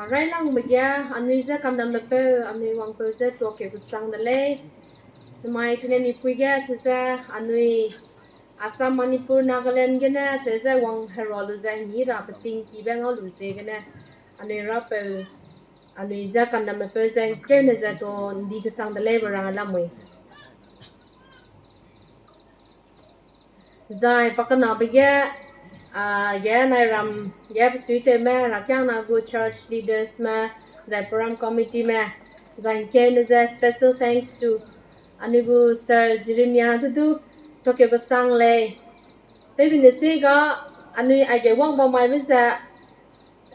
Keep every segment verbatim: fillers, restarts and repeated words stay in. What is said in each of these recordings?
Railangbe ge, anui je kandambe peu, anui wangpeu je tuakeu kesang de lei. Namai chine mipui ge, chize anui Assam, Manipur, Nagaland gene, chize wang herua lu ze hemi ra peting kibe ngau lu ziegene, anui rapeu, anui je kandambe peu ze keune ze tu ndi kesang de lei be rang lamui. Zai pakenabe ge, a, ge nairam ge besuitewme, rakiangna gu church leadersme, zai program committeeme, zai keune ze special thanks to anui gu Sir Jeremiah du du, tuakeu kesang lei. Tewbine se ga, anui aige wang bam maibe ze,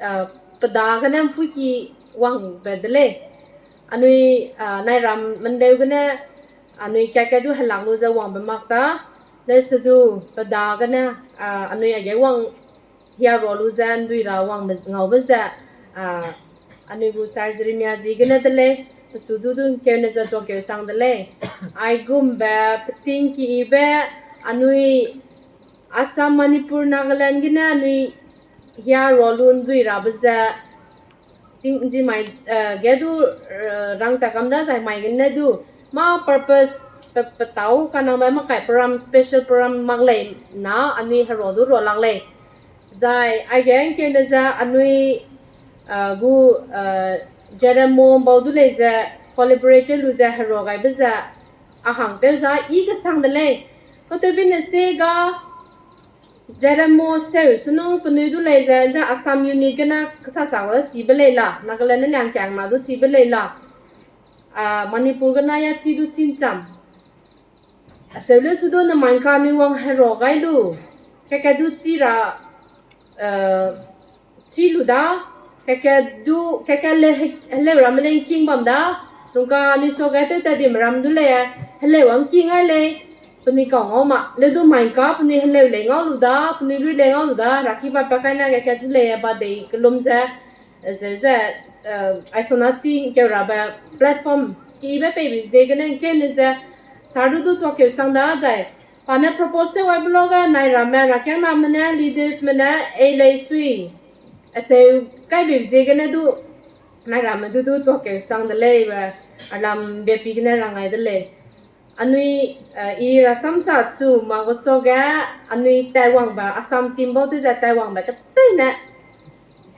a, pe dagene mpuiki wangbe de lei. Anui, a, nairam mendeu gene, anui kat-kat du helak lu ze wangbe mak ta, leuse du pe dagene, a, anui aige wang hiarua lu ze ndui ra wangbe ngaube ze, a, anui gu Sir Jeremiah ziegene de lei, pechu du du keune ze tuakeu sang de lei. Aigumbe peting kibe, anui Assam, Manipur, Nagaland gene anui hiarua lu ndui rabe ze, ting, zi mai, eh, ge du, eh, rang ta kam da zai mai gene du, mâ purpose pe, petâu kanangbe makai program, special program mak lei na anui herua du rua lak lei. Zai aige ngkeune ze anui, eh, gu, eh, Jeremo bau du lei ze collaborate lu ze herua gaibe ze a hang tew za i kesang de lei. Katewbine se ga Jeremo seu senung penui du lei ze, ze Assam unit gene kesa sa chibe lei la, Nagaland ne liangkiangna du chibe lei la, a, Manipur gene ya chi du chi ncham. Acheu leu su du nemai ka anui wang herua gai lu, kat-kat du chi ra, eh, chi lu da, kat-kat du, kat-kat le he-, heleu ramme lei ngking bam da, nungka anui suage tew tat dime ram du lei, heleu a ngking ai lei, penui kau ngau ma, leu du mai ka penui heleu lei ngau lu da, penui lui lei ngau lu da, raki ba pa kai na kat-kat du lei, ba dei kelum ze, eh, ze, ze, eh, aisona chi ngkeu rabe platform, kibe peibe ziegene ngkeune ze, sar du du tuakeu sang da zai, pa ne propose tew wai beloga nai ramme, rakiangname ne, leadersme ne, ei lei sui. Acheu kaibe ziegene du, nai ramme du du tuakeu sang de lei be, alam bepi gene rangai de lei. Anui, eh, i rasam sa chu mak ge suage, anui Taiwanbe, Assam team bau tew ze Taiwanbe kecheîne,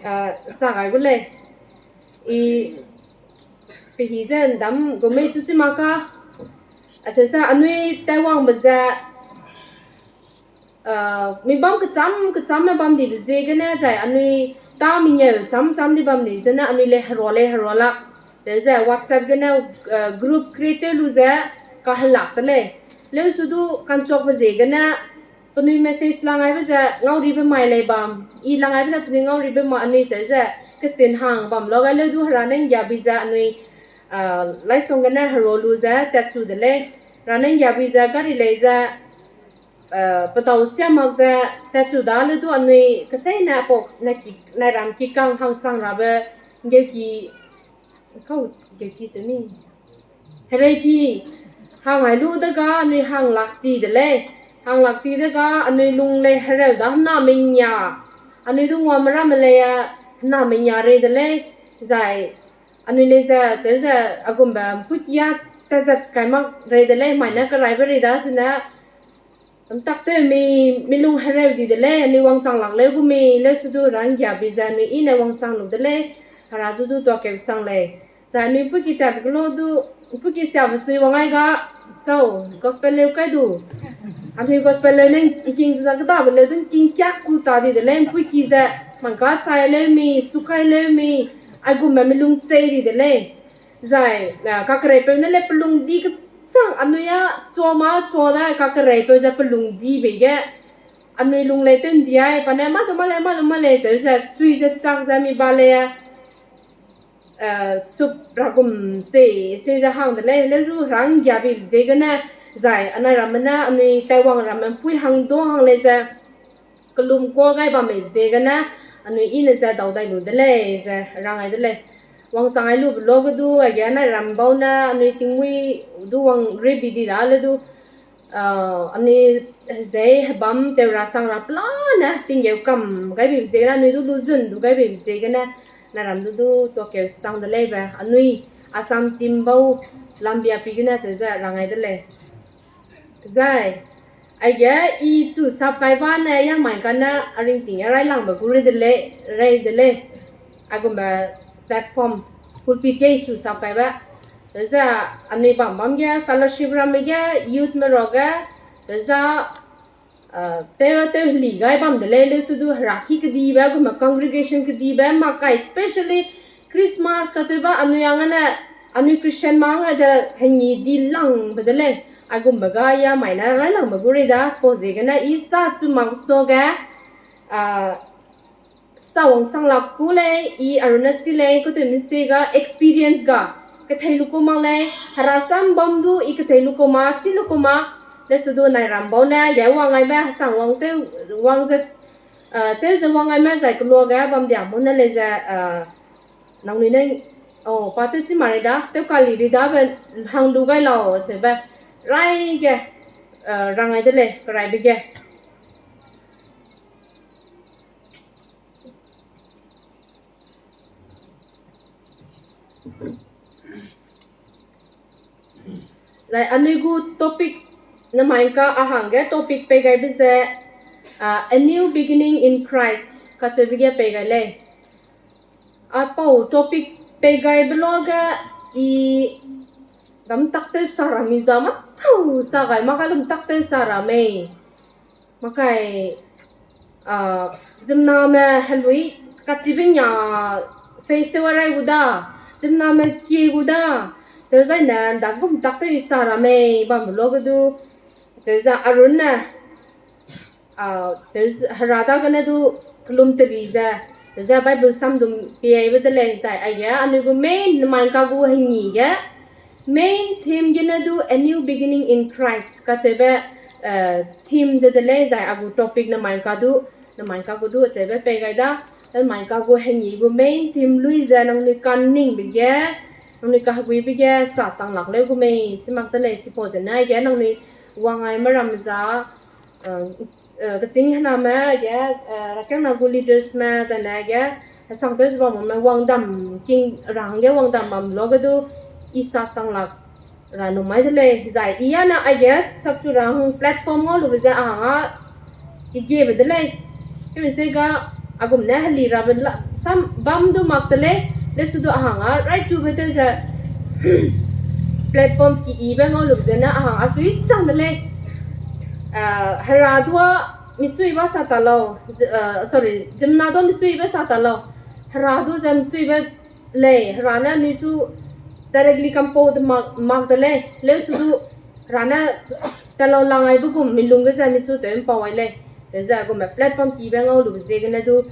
eh, sa gai gu lei. I pehi ze ndam gu mei chu chi mak ka. Acheu sa anui Taiwanbe ze, eh, mi bam kecham, kechamme bam dibe ziegene zai anui ta mengeu cham cham di bam di zene anui lei herua lei herua lak. Ze ze WhatsApp gene, eh, group create tew lu ze kahelak de lei. Leu su du kanchuakbe ziegene penui message langaibe ze ngauribe mai lei bam. I langaibe ze penui ngauribe mai anui ze ze kesin hang bam lo gai leu du hera ne nggiabi ze anui, ah, laisong gene herua lu ze tatchu de lei. Hera ne nggiabi ze gari lei ze, eh, pedau sia mak ze tatchu da leu du anui kecheîne apau nai ki, nai ram kikang hang chang rabe ngeuki, kau ngeuki chemi. Hereiki hang ai lu dega anui hang lak ti de lei. Hang lak ti dega anui lung lei hereu da hena mengeu. Anui du nguame ramme lei, hena mengeu rei de lei. Zai anui lei ze, cheu ze, a gumbe mpuiki a tazat kai mak rei de lei, mai ne keraibe rei da chine, mtak tew mi, mi lung hereu di de lei, anui wangchang lak leu gu mi, leu su du hera nggiabi ze anui i ne wangchang lu de lei, hera zu du tuakeu sang lei. Zai anui mpuiki siabe kelo du, mpuiki siabe chui wang ai ga, chau, gospel leu kai du. Anui gospel leu ne ngking ze kedabe leu du ngking kiak ku ta di de lei, mpuiki ze, mangka chai leu mi, sukai leu mi, aigumbe mi lung chei di de lei. Zai, ah, kakereipeu ne le pelung di kechang anui a, chua ma chua da kakereipeu ze pelung di bei ge, anui lung lei tew ndi ai, pa ne mâ du mâ lei, mâ du mâ lei, cheu ze, chui ze chak ze mi ba lei, eh, sup ra gum se, se ze hang de lei, leu zu hera nggiabi ziegene, zai, anai ramme ne, anui Taiwan ramme mpui hang du hang lei ze, kelum kuâ gai bamme ziegene, anui i ne ze dau dai lu de lei, ze rangai de lei. Wangchang ai lube lo ge du, aige anai ram bau ne, anui tingmui du wang rebi di da le du, ah, anui zei hebam tew ra sang ra pelane, tinggeu kam gaibe ziegene, anui du luzun du gaibe ziegene, naram du du tuakeu sang de leibe, anui Assam team bau lambia pi gene cheu ze rangai de lei. Zai, aige i chu sap kai ba ne ya mai kane a ringting a railangbe gu rei de lei, rei de lei. Aigumbe platform, pulpit ge i chu sap kai ba. Ze anui bam bam ge, fellowship ramme ge, youth me ruage, ze tew tew heli gai bam de lei, leu su du heraki kedibe, gume congregation kedibe, makai specially Christmas kacheube anui angane, anui Christian ma angai de hengi di langbe de lei. Aigumbe ga ya mai ne railangbe gu rei da, chipau ziegene i sa chu mak suage, sawang chang lak ku lei, i arune chi lei, kutui mistake ga, experience ga, kethei lu ku mak lei, hera sam bam du i kethei lu ku ma, chi lu ku ma, leu su du nai ram bau ne ge wang aibe, hesang wang tew, wang ze, tew ze wang aime zai keluage bam dia mu ne lei ze, nangnui ne, o, pa tew chi ma rei da, tew kali rei dabe hang du gai lau, cheube, rai ge, rangai de lei, keraibe ge. Zai anui gu topic, namai ka a hangge topic pei gaibe ze, a new beginning in Christ kacheube ge pei gai lei. Aipau topic pei gaibe luage i dam tak tew sa ra mi za ma tau sa gai, makai lum tak tew sa ra mei. Makai, ziemmename helui kachibe nia face tew a rai gu da, ziemmename kie gu da, cheu zai ne nda gum tak tew i sa ra mei bambe luage du, cheu zai arunne, cheu hera dagene du kelum teli ze, cheu ze Bible samdum piaibe de lei zai aige anui gu main namai ka gu hengi ge, main theme gene du A New Beginning in Christ kacheube theme ze de lei zai a gu topic namai ka du, namai ka gu du acheube pei gai da, namai ka gu hengi gu main theme lui ze nangnui kaningbe ge, nangnui kaheguibe ge sa chang lak leu gu mei, chi mak de lei chipau zene aige nangnui wang aime ram za, kechîng hename ge, rakena gu leadersme zane ge, hesang tew ze bam bamme wangdam king ra hangge wangdam bam luage du, i sa chang lak ra numai de lei, zai i ane aige sapchu ra hang platform ngau lube ze a hang a, i giebe de lei. Kemese ga, agum ne heli rabe sam bam du mak de lei, leu su du a hang a, right tube tew ze, platform ki ibe ngau lube zene a hang a sui chang de lei. Hera du a misui ba sa ta lau, sorry, ziemmena du a misui be sa ta lau. Hera du ze misuibe lei, hera ne anui chu directly kampau de mak, mak de lei, leu su du hera ne talau lang aibe gum mi lungge ze mi su cheu mpau ai lei. Ze gume platform kibe ngau lube ziegene du,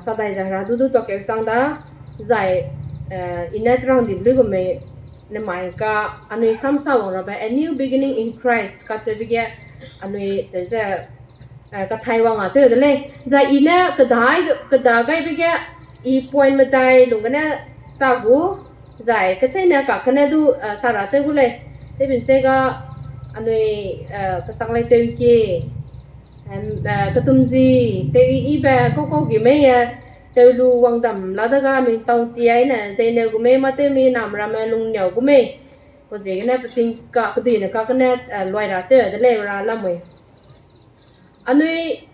sadai ze hera du du tuakeu sang da, zai, i ne terang di lui gume, namai ka, anui samsa wang rabe, A New Beginning in Christ kacheube ge, anui ze, kathai wang a tew de lei. Zai i ne kedai, keda gaibe ge, i point medai lung gene sa gu, zai kecheîne kakene du, sa ra tew gu lei. Tewbinse ga anui, ketanglei tew kie, ketumzi, tew i ibe kau kau gi mei e, tew lu wangdam la dega mi tau ti aine, zeineu gu mei mâ tew mi nam ramme lungniau gu mei. Pau ziegene peting ka, keduine kakene, luai ra tew de lei ra lamui. Anui,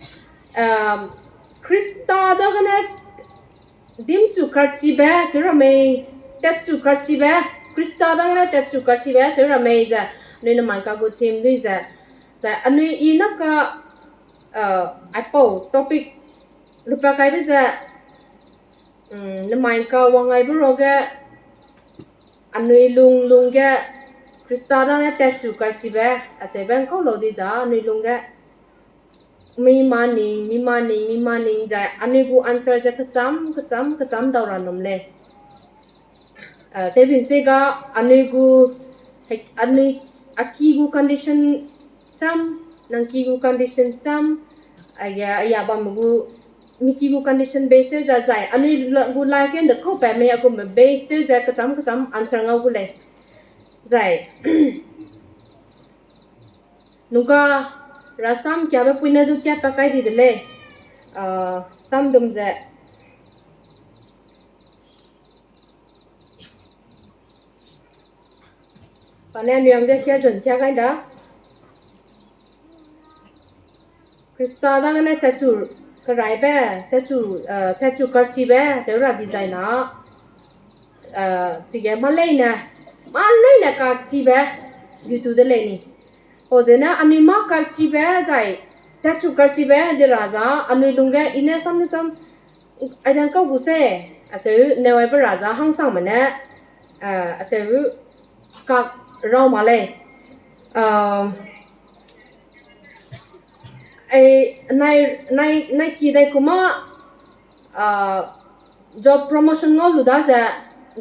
Khrista dagene dimchu karchibe cheu ra mei, tatchu karchibe, Khrista dagene tatchu karchibe cheu ra mei ze, anui namai ka gu theme dui ze, zai anui i na ka, aipau topic lupa kaibe ze, namai ka wang aibe ruage, anui lung lungge, Khrista dagene tatchu karchibe, acheube ngkau lau di za anui lungge, mi maning, mi maning, mi maning zai, anui gu answer ze kecham, kecham, kecham dau ra num lei. Tewbinse ga, anui gu, anui, a ki gu condition cham, nang ki gu condition cham, aige, aya bam gu, mi ki gu condition base tew ze zai, anui gu life ge nde kau pa mei a gume base tew ze kecham, kecham answer ngau gu lei. Zai, nungga, rasam kiabe puine du kia pa kai di de lei. Samdum ze, Ne anui hangge kia zun kia gai da. Khrista dagene tatchu keraibe, tatchu, tatchu karchibe cheu ra dizai na, chige mâ leine, mâ leine karchibe, ditu de lei ni. Pau zene anui mâ karchibe zai, tatchu karchibe di ra za, anui lungge i ne sam ne sam, aidang kau gu se, acheu neu aibe ra za hangsangme ne, acheu kak rau ma lei. Nai, nai, nai ki dai ku mâ, job promotion ngau lu da ze,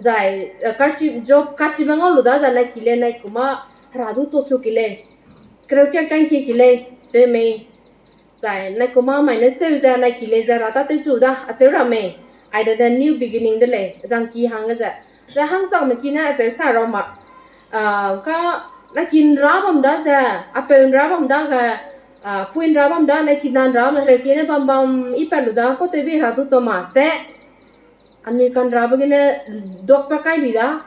zai, karchi, job kachibe ngau lu da ze nai ki lei nai ku mâ hera du tochu ki lei. Kereu ka kangkie ki lei, cheu mei. Zai nai ku mâ mai ne seu ze nai ki lei ze ra tâtewchu da, acheu ra mei. Aide de new beginning de lei, zangki hangge ze. Zai hangsangme ki ne acheu sa rau ma. Ka, nai ki nra bam da ze, apeu nra bam da ge, pui nra bam da, nai ki na nra bam hereu ki ne bam bam i pat lu da, kautewbi hera du to ma se. Anui kanrabe gene duak pa kai bi da,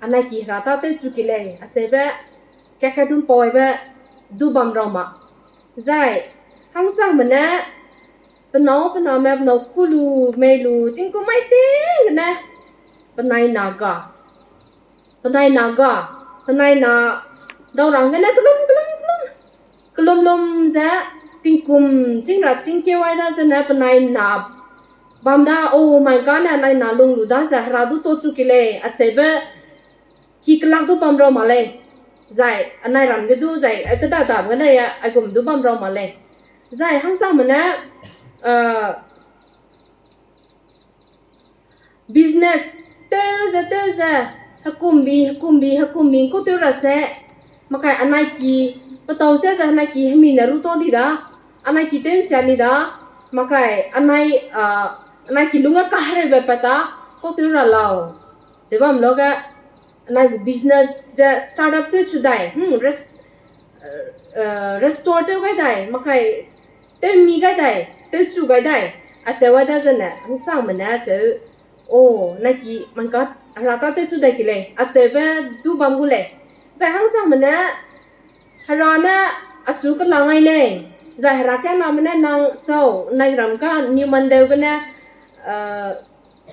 anai ki hera tâtewchu ki lei, acheube, kakadun pau aibe, du bam rau ma. Zai, hangsangme ne, pe nâu, pe name, pe nâu ku lu, mei lu, tingkum mai ting gene, penai na ga. Penai na ga, penai na, dau rang gene kelum, kelum, kelum. Kelum lum ze, tingkum, chîng ra chîng keu ai da zene penai na bam da, oh my God, ne anai na lung lu da ze hera du tochu ki lei, acheube, ki kelak du bam rau ma lei. Zai, anai ram ge du, zai, ai keda dam gene, aigum du bam rau ma lei. Zai, hangsangme ne, business tew ze tew ze, hekumbi, hekumbi, hekumbi, katew ra se, makai anai ki, petau se ze anai ki hemi ne ru tau di da, anai ki tew nsia ni da, makai anai, anai ki lungge kahereube pat ta, katew ra lau. Ze bam luge, anai gu business ze startup tewchu dai, restore tew gai dai, makai tewmi gai dai, tewchu gai dai, acheu ai da zene, hangsangme ne acheu, o, nai ki, man ka, hera tâtewchu dai ki lei, acheube du bam gu lei. Zai hangsangme ne, hera ne, achu kelang ai lei, zai herakiangname ne nang chau, nai ram ga, niu mandeu gene,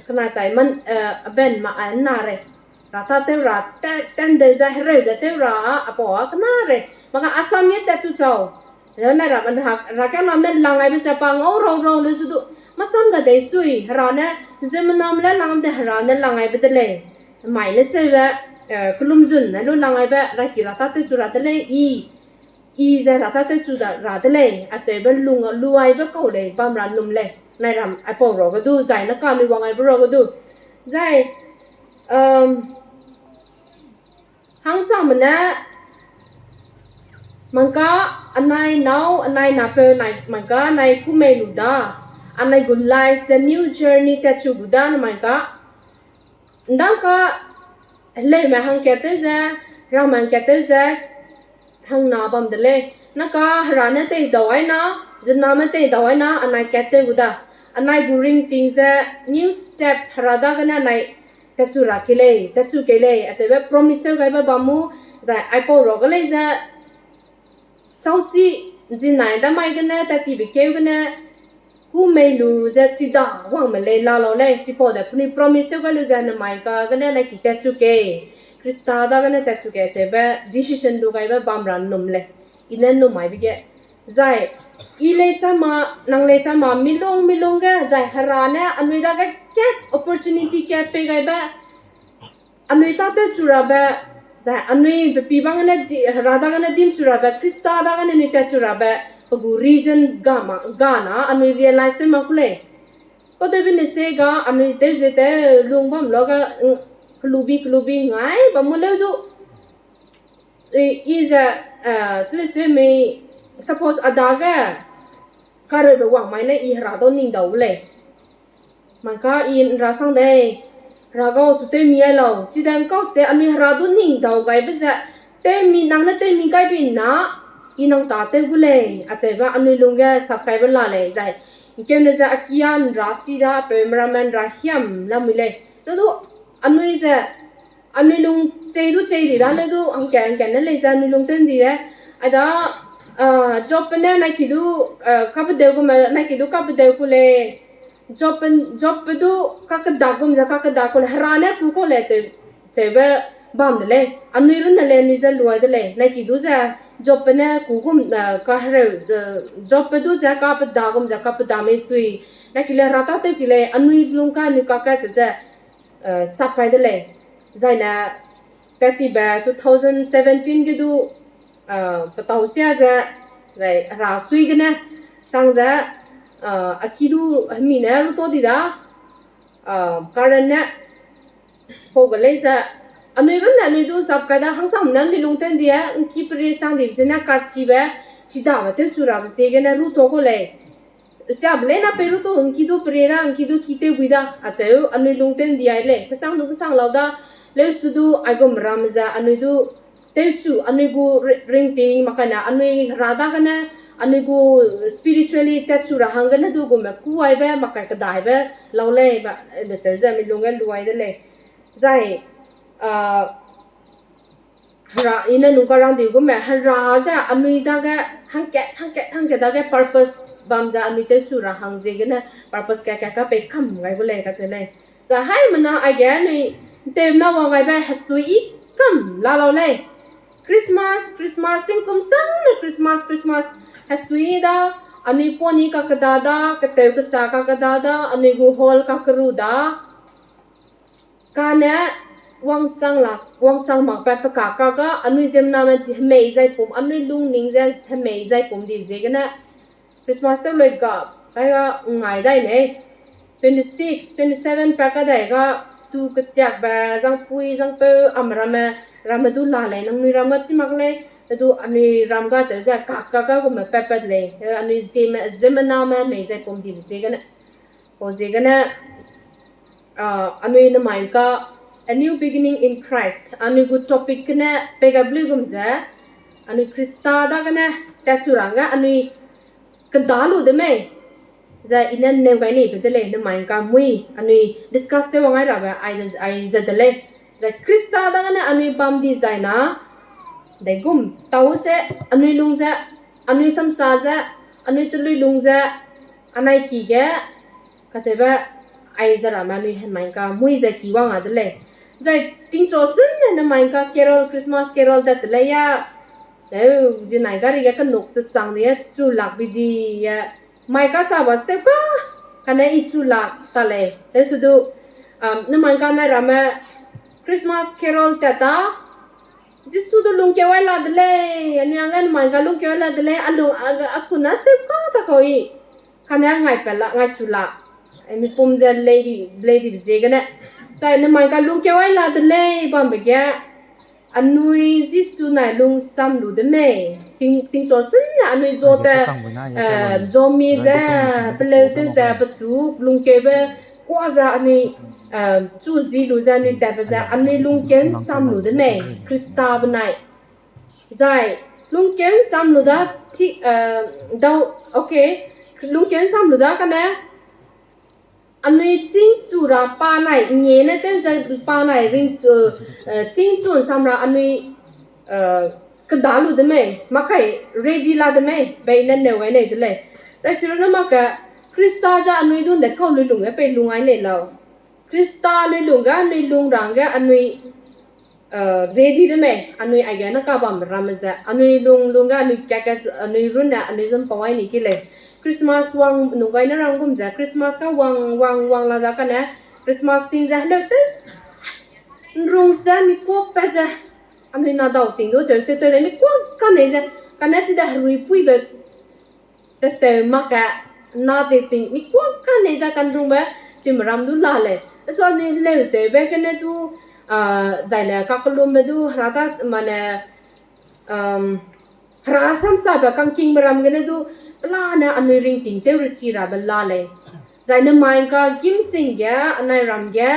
kena tai, aben ma a na rei. Ra tâtew ra, tendeu ze, hereu ze tew ra, apau a kena rei. Maka Assam ge tat tu chau. Nai ram, herakiangname ne lang aibe ze pa ngau rau rau le zu du. Masam ga dei sui, hera ne, ziemmename le lang de hera ne lang aibe de lei. Mai ne seube, kelum zun ne lu lang aibe, ra ki ra tâtewchu ra de lei, i. I ze ra tâtewchu da ra de lei, acheube lung lu aibe kau lei, bam ra num lei, nai ram aipau ruage du, zai ne kanui wang aibe ruage du. Zai, hangsangme ne, man ka anai nâu, anai napeu, nai, man ka anai kumei lu da, anai gu life ze new journey tatchu gu da, nai man ka Ndang ka heleume hangkat tew ze, ramme hangkat tew ze, hangna bam de lei. Naka hera ne teidau aina, ziemmename teidau aina, anai kat tew gu da. Anai gu ringting ze, new step hera dagene anai tatchu ra kei lei, tatchu kei lei, acheube promise tew gaibe bam mu, zai aipau ruage lei ze, chauchi, zinai damai gene, tattibe keu gene, kû mei lu ze chida wangme lei la lau lei, chipau de penui promise tew gai lu ze nemai ka gene nai ki tatchu kei, Khrista dagene tatchu kei cheube decision lu gaibe bam ra num lei, i ne num aibe ge. Zai, i lei chama, nang lei chama, milung milung ge, zai hera ne anui dage kat opportunity kat pei gaibe, anui tâtew chu rabe, zai anui pe pi bang gene di, hera dagene dim chu rabe, Khrista dagene anui tat chu rabe, pe gu reason ga ma, ga na anui realize tew mak ku lei. Kautewbe ne se ga anui tew ze tew lung bam lu ga, kelubi kelubi ngai bam mu leu du. I, i ze, eh, tule se mei, suppose a dage, kareube wang mai ne i hera dau ning dau lei. Mangka i nra sang dei, hera gau chu tewmi ai lau, chide ngkau se anui hera du ning dau gaibe ze, tewmi nang ne tewmi gaibe na, i nang tâtew gu lei, acheube anui lung ge sap kaibe la lei, zai, ngkeune ze a kia nra chi da, peu meramme nra hiam lamui lei. Lu du, anui ze, Anui lung chei du chei di da le du, hangka hangka ne lei ze anui lung tew ndi de. Aida, ah, Jobbe ne naiki du, ah, kapedeu gume, naiki du kapedeu ku lei. Jobbe, Jobbe du kakeda gum ze kakeda ku lei, Hera ne ku kau lei cheu, cheube bam de lei. Anui runne lei, anui ze luai de lei. Naiki du ze Jobbe ne ku gum, ah, kahereu, ah, Jobbe du ze kapeda gum ze kapeda mei sui. Naiki lei Hera tâtew ki lei, anui lung ka, anui kaka ze ze, eh, sap kai de lei. Zaine, tat tibe two thousand seventeen ge du, eh, petau sia ze, zai Hera sui gene, sang ze, eh, a ki du hemi ne lu tau di da, eh, Karen ne, pau ge lei ze, anui runne anui du sap kai da hangsam ne anui lung tew ndi e, ngki perie sang di zene karchibe, chidabe tewchu rabe ziegene ru tau kau lei. Chiabe leine pei ru tau ngki du perie da, ngki du ki tew gui da, acheu anui lung tew ndi ai lei, kesang du kesang lau da, leusu du aigum ram ze anui du tewchu, anui gu ri-, ringting, makaine anui Hera dagene, anui gu spiritually tatchu ra hanggene du gume ku aibe, makai kedaibe, lau lei, ba, eh, be cheu ze mi lung ge luai de lei. Zai, ah, Hera, i ne nung karang di gume, Hera ze anui dage, hangkat, hangkat, hangkat dage purpose bam ze anui tewchu ra hang ziegene, purpose ka, ka, ka pei kam gai gu lei, kacheu lei. Zai haimena aige anui, ntewna wang gaibe hesui i kam la lau lei. Christmas, Christmas, tingkum sangne Christmas, Christmas, hesui da, anui poni kakeda da, ketew kesa kakeda da, anui gu hall kakeru da. Kane wangchang lak, wangchang makbe pe kaka ga, anui ziemmename di hemei zai pum, anui lungning ze hemei zai pum di ziegene, Christmas tew lei ga, kai ga ngai dai lei. Twenty six, twenty seven pa kadai ga, tu ketiakbe, zangpui, zangpeu, am ramme, ramme du la lei, nangnui ram ga chi mak lei, te du anui ram ga cheu ze, kaka ga gume pat pat lei, eh, anui ziemme, ziemmename mei zai pum dibe ziegene. Pau ziegene, ah, anui nemai ka, A New Beginning in Christ, anui gu topic gene pei gai be luigum ze, anui Khrista dagene tatchu ra hangge anui keda lu de mei, ze i ne neu gai neibe de lei, nemai ka mui, anui discuss tew wang ai rabe, ai, ai ze de lei. Zai Khrista dagene anui bam di zai na, deigum tau ze, anui lung ze, anui samsa ze, anui telui lung ze, anai ki ge, kacheube, ai ze ramme anui hemai ka mui ze ki wang a de lei. Zai tingchu sunne nemai ka carol, Christmas carol tat te lei ya, teu, zinai gari ge kenuk tesang de ya, chu lak bi di ya, mai ka sa ba seu ka, kane i chu lak ta lei. Teu se du, um, nemai ka nai ramme, Christmas carol tat ta, Jisu du lungkeu ai la de lei, anui hangge nemai ka lungkeu ai la de lei, a lung, a, a kuna seu ka ta kau i. Kane ngai pat la, ngai chu la. Ai, mipum ze lei di, lei dibe ziegene. Zai nemai ka lungkeu ai la de lei bambe ge. Anui Jisu nai lungsam lu de mei. Ting, tingchu sunne anui zo te, eh, zomi ze, peleu tew ze, pechu, lungkeube, kua ze anui, eh, chu zi lu ze anui tatbe ze, anui lungkeu nsam lu de mei. Khrista benai. Zai, lungkeu nsam lu da, ti, eh, dau, okay. Lungkeu nsam lu da kane, anui chîngchu ra pa nai, ngie ne tew ze pa nai ringchu, eh, chîngchu nsam ra anui, eh, keda lu de mei, makai ready la de mei, bei ne neu gai nei de lei. Zai chirunne mak ge, Khrista ze anui dun de kau lui lung ge pei lung ai nei lau. Khrista lui lung ge anui lung ra hangge anui, eh, ready de mei, anui aige ne kabam ramme ze, anui lung, lung ge anui kat kat, anui runne, anui zun pau ai ni ki lei. Christmas wang nung gai ne rang gum ze, Christmas ka wang, wang, wang la da kane, Christmas ting ze heleu tew, nrung ze, mi kuak pa ze, anui na dau ting du cheu tew tew de, mi kuak ka nei ze, kane chi de herui puibe, tetew mak ge, na de ting, mi kuak ka nei ze kanrungbe, chim ram du la lei. Eso anui heleu tewbe gene du, ah, zaine kakellumbe du, hera ta, mane, um, hera samsabe kangkingbe ram gene du, pelane anui ringting tew rechi rabe la lei. Zaine mai ka gîm sing ge, anai ram ge,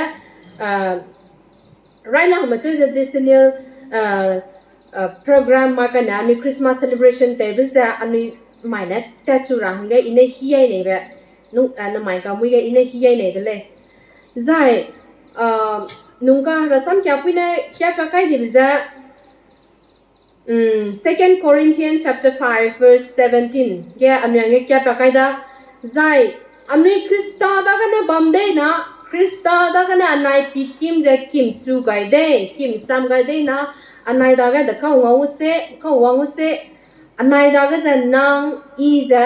ah, railangme tew ze decennial, ah, ah, program ma kane anui Christmas celebration tewbe ze anui mai ne tatchu ra hangge i ne hiai neibe, nung, ah, nemai ka mui ge i ne hiai nei de lei. Zai, ah, Nungka rasam kiapui ne kiapa kai dibe ze, mm, Second Corinthians chapter five verse seventeen ge anui hangge kiapa kai da, zai anui Khrista dagene bam dei na, Khrista dagene anai pi kim ze kimchu gai dei, kimsam gai dei na, anai dage de kau ngau se, kau wang se, anai dage ze nang i ze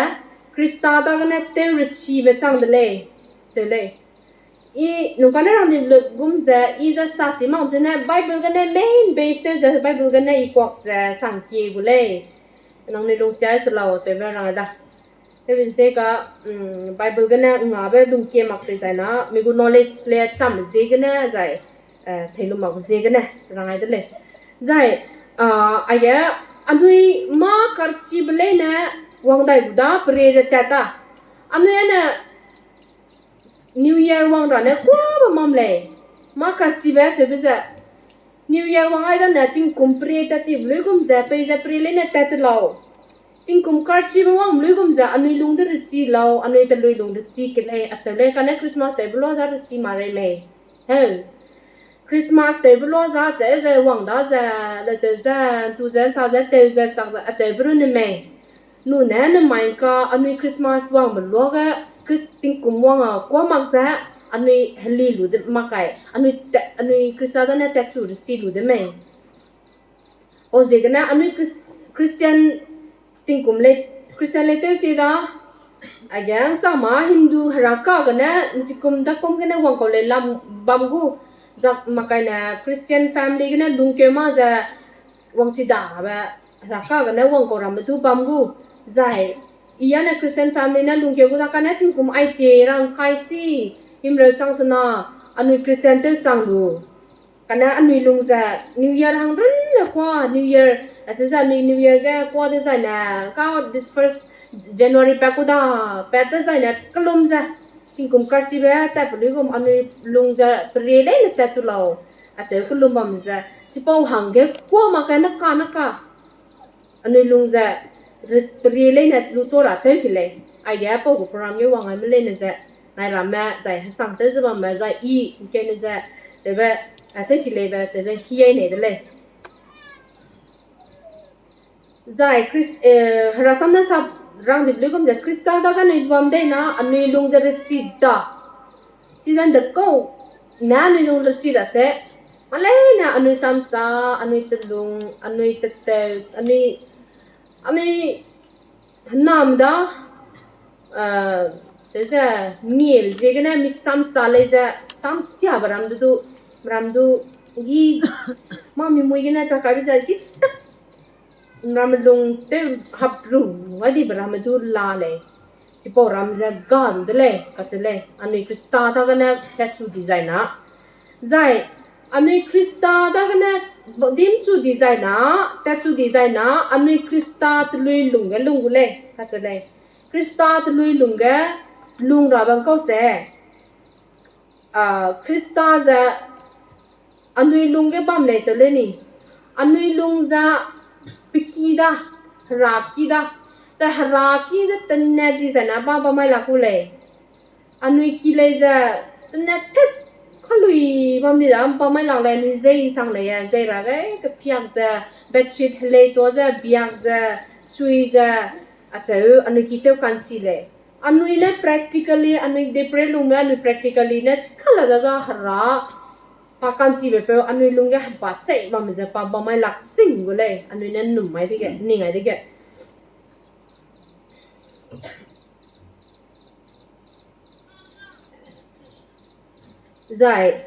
Khrista dagene teu rechibe chang de lei, cheu lei. I nungkane rang di gum ze, i ze sa chi mak zene Bible gene main base tew ze Bible gene i kuak ze sangkie gu lei. Nangnui lungsiai se lau cheube rang da. Tewbe ze ka, mm, Bible gene ngabe lungkie mak tei zai na, mi gu knowledge le cham ziegene zai, eh, theilu mak ziegene rang ai de lei. Zai, ah, aige anui mâ karchibe leine wang dai gu da, perie ze tat ta. Anui ane New Year wang ra ne kuabe mam lei. Mâ karchibe cheube ze, New Year wang ai dane tingkum perie tat tibe luigum ze, peize perie leine tat te lau. Tingkum karchibe wang luigum ze, anui lung de rechi lau, anui telui lung rechi ke lei, acheu lei, kane Christmas tewbe lua za rechi ma rei mei. Heu. Christmas tewbe lua za cheu ze wang da ze, le tew ze, tu ze, ta ze, tew ze, sak ze, acheube ru ne mei. Nune nemai ka anui Christmas wangbe luage, Chris-, tingkum wang a kuâ mak ze, anui heli lu de mak kai, anui te-, anui Khrista dane tatchu rechi lu de mei. Pau ziegene anui Chris-, Christian tingkum lei, Christian lei tew ti da, aige nsama Hindu heraka gene, nchikum dakum gene wangkau lei lam bam gu, zak makaine Christian family gene lungkeu ma ze, wangchi dabe, heraka gene wangkau ramme du bam gu, zai, i ane Christian family ne lungkeu gu da kane tingkum ai tie rang kai si, himreu chang tena, anui Christian tew chang lu. Kane anui lung ze New Year hang runne kuâ, New Year, acheu ze anui New Year ge kuâ dezaine, ka this first January pa ku da, pat dezaine kelum ze, tingkum karchibe tat pe luigum anui lung ze perie leine tat tu lau, acheu kelum bam ze, chipau hangge kuâ mak kai ne ka ne ka. Anui lung ze, re-, perie leine lu ta ra tew ke lei. Aige pau gu program ge wang aime leine ze, nai ramme, zai hesang tew ze bamme, zai i, nkeune ze, cheube, a, tew ke leibe, cheube hiai nei de lei. Zai Chris-, eh, herasam ne sa rang di luigum ze, Khrista dage anui bam dei na, anui lung ze rechi da. Chizan de kau, ne anui lung rechi da se, maleine anui samsa, anui telung, anui teteu, anui, anui henam da, eh, ze, ze, miel ziegene mi samsa lei ze, samsiabe ram du du, ram du, gi, mâ mi mui gene pa kaibe ze, gi sak, ramme lung tew hap ru, ga dibe ramme du la lei. Chipau ram ze ga du de lei, kacheu lei, anui Khrista dagene tatchu di zai na. Zai, anui Khrista dagene dimchu di zai na, tatchu di zai na, anui Khrista telui lungge lung gu lei, kacheu lei. Khrista telui lungge lung ra bam kau se. A, Khrista ze anui lungge bam lei cheu lei ni. Anui lung ze peki da, heraki da. Zai heraki ze tene di zai na ba bam mai lak gu lei. Anui ki lei ze tene tet kalui bam di da bam mai lak lei, anui zei nsang lei e, zei ra gai kepiak ze, bedsheet helei tuâ ze, biak ze, sui ze, acheu anui ki tew ka'nchi lei. Anui ne practically, anui depre lungme anui practically ne chika la daga hera, pa ka'nchibe peu anui lungge heba chei bamme ze pa bam mai lak sing gu lei, anui ne nnum mai dege, ning ai dege. Zai,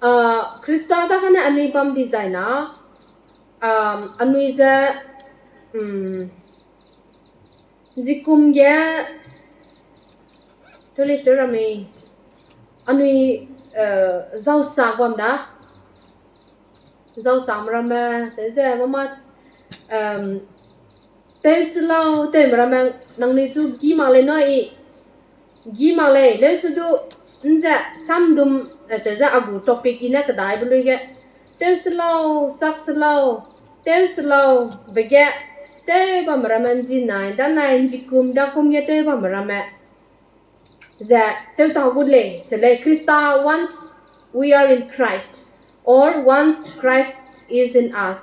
a, Khrista dagene anui bam di zai na, um, anui ze, um, nzikum ge, tole cheu ramme, anui, eh, zausak bam da, zausak ramme, cheu ze, mama, um, tew se lau, tewme ramme, nangnui chu gi mak lei nui, gi mak lei, leuse du, nze, samdum, eh, cheu ze a gu topic i ne kedaibe lui ge, tew se lau, sak se lau, tew se lau, be ge, tew bamme ramme nzi nai, da nai, nzikum, dakum ge tew bamme ramme. Ze, tew ta gu lei, cheu lei, Khrista once we are in Christ, or once Christ is in us.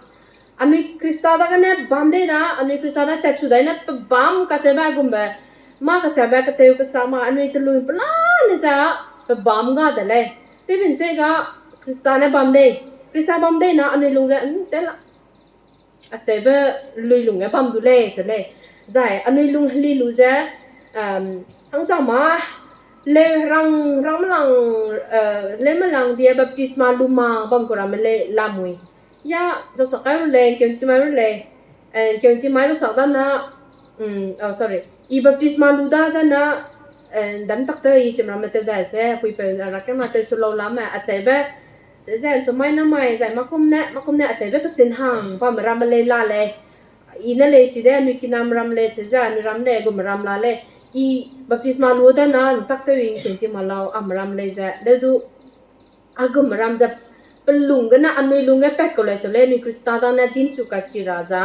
Anui Khrista dagene bam dei da, anui Khrista da tatchu dai ne pebam kacheube gumbe, mâ kasabe keteu kesa ma anui telui pelane ze pebam ga de lei. Tewbin se ga Khrista ne bam dei, Khrista bam dei na anui lung ge, mm, te la. Acheube lui lung ge bam du lei, che lei. Zai anui lung heli lu ze, um, hangsa ma, leu rang, rang melang, eh, leu melang die baptisma lu ma bam ku ramme lei lamui. Ya, dau sak kai ru lei, keu ti mai ru lei, eh, keu ti mai dau sak da na, mm, oh, sorry. I baptisma lu da ze na, eh, dam tak tew i chim ramme tew dai se, puipeu na rakema tew su lau lame, acheube, ze, ze, nchu mai na mai, zai makum ne, makum ne, acheube kesin hang, bamme ramme lei la lei. I ne lei chi de, anui kinam ram lei, che ze, anui ram lei, gume ram la lei. I baptisma lu da na, ntak tew i keu ti ma lau, am ram lei ze, leu du, a gum ram ze, pelung gene anui lung ge pat kau lei che lei, anui Khrista dane dinchu kachi ra za.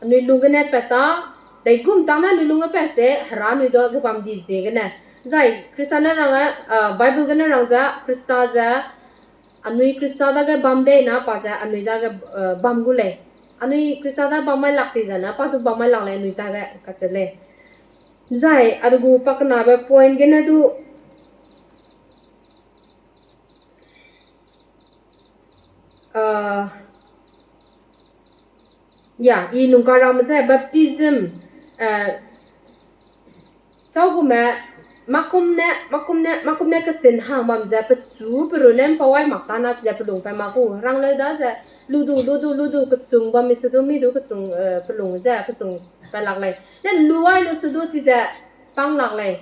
Anui lung gene pat ta, dai gum tang ne anui lung ge pat se, Hera anui dage bam di ziegene. Zai Khrista ne rang, eh, Bible gene rang ze, Khrista ze, anui Khrista dage bam dei na pa ze, anui dage, eh, bam gu lei. Anui Khrista da bam mai lak ti ze na, pa du bam mai lak lei anui dage kache lei. Zai, a du gu pakenabe point gene du, ah, ya, i nungka ramme ze baptism, eh, chau gume, makum ne, makum ne, makum ne kesin hang bam ze pechu peru ne mpau ai mak ta na chi ze pelung pat mak gu. Rang leu da ze, lu du, lu du, lu du, kechung bam mi se du, mi du kechung, eh, pelung ze, kechung pat lak lei. Ne lu ai lu se du chi ze, pang lak lei.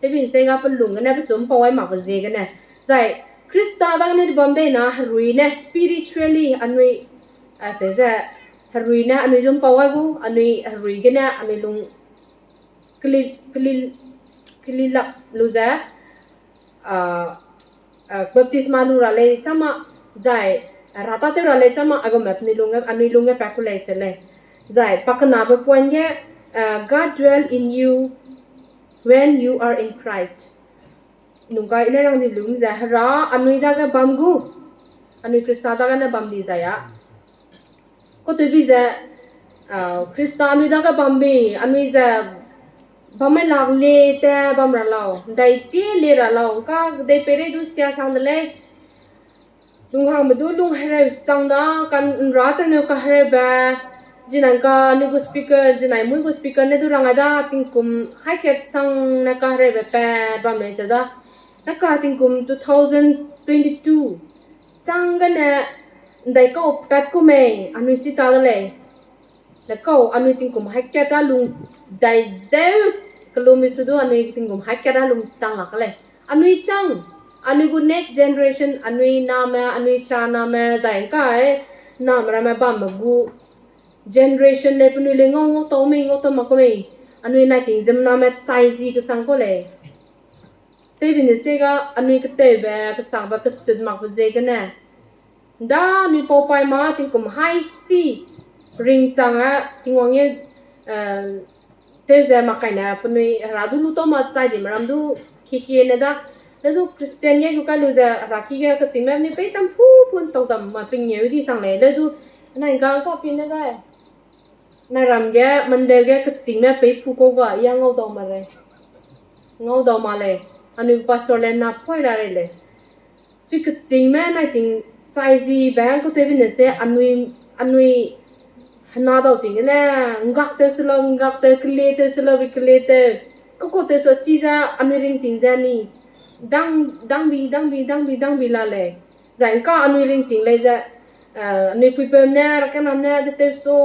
Tewbin se ga pelung gene pechu mpau ai mak pe ziegene. Zai, Khrista dagene bam dei na herui ne spiritually anui, a, che ze, herui ne anui zu mpau ai gu, anui herui gene anui lung keli, keli, keli lak lu ze, ah, ah, baptisma lu ra lei chama, zai, ra ta tew ra lei chama, a gume penui lung ge, anui lung ge pat ku lei che lei. Zai, pakenabe point ge, ah, God dwell in you when you are in Christ. Nungka i ne rang di lum ze, Hera anui dage bam gu, anui Khrista dagene bam di zai a. Kau tewbi ze, ah, Khrista anui dage bam bi, anui ze, bam mai lak le te bam ra lau, dai ti le ra lau, ka dei peirei du sia sang de lei. Lunghangbe du lung hereu sang da, kan nra tene kahereube, zinai ka anui gu speaker, zinai mui gu speaker ne du rang ai da, tingkum hai kat sang ne kahereube pat bam lei ze da. Na ka tingkum two thousand twenty-two chang gene, ndai kau pat ku mei, anui chi ta de lei. Na kau anui tingkum hai kat a lung dai zeu, kelumi se du anui tingkum hai kat a lung chang lak lei. Anui chang, anui gu next generation, anui name, anui cha name, zai ngkai, name ramme bamme gu generation lei penui lei ngau ngau tau mei, ngau tau mak ku mei, anui nai ting ziemmename chai zi kesang kau lei. Tewbine se ga anui ketewbe, kesakbe, kesut makbe ziegene. Da anui pau pai ma tingkum hai si ringchang a Tingwang ge, eh, tew ze mak kaine penui hera du lu tau ma chai di meram du kiekie ne da. Le du Christian ge gu kai lu ze hera ki ge kechingme penui pei tam fu fu ntau dam ma pengeu di sang lei. Le du nai ga ka pi ne ga. Nai ram ge, Monday ge kechingme pei fu kau ga, ya ngau dau ma lei. Ngau dau ma lei. Anui pastor le na poi ra rei lei. Sui kechingme nai ting chai zi bang kau tewbine se anui, anui hena dau ting gene, ngak tew se lau, ngak tew, kele tew se lau, bi kele tew. Kau kau tew su chi ze anui ringting ze ni. Dang, dang bi, dang bi, dang bi, dang bi la lei. Zai ngka anui ringting lei ze, eh, anui puipeu ne, rakenam ne, de tew su,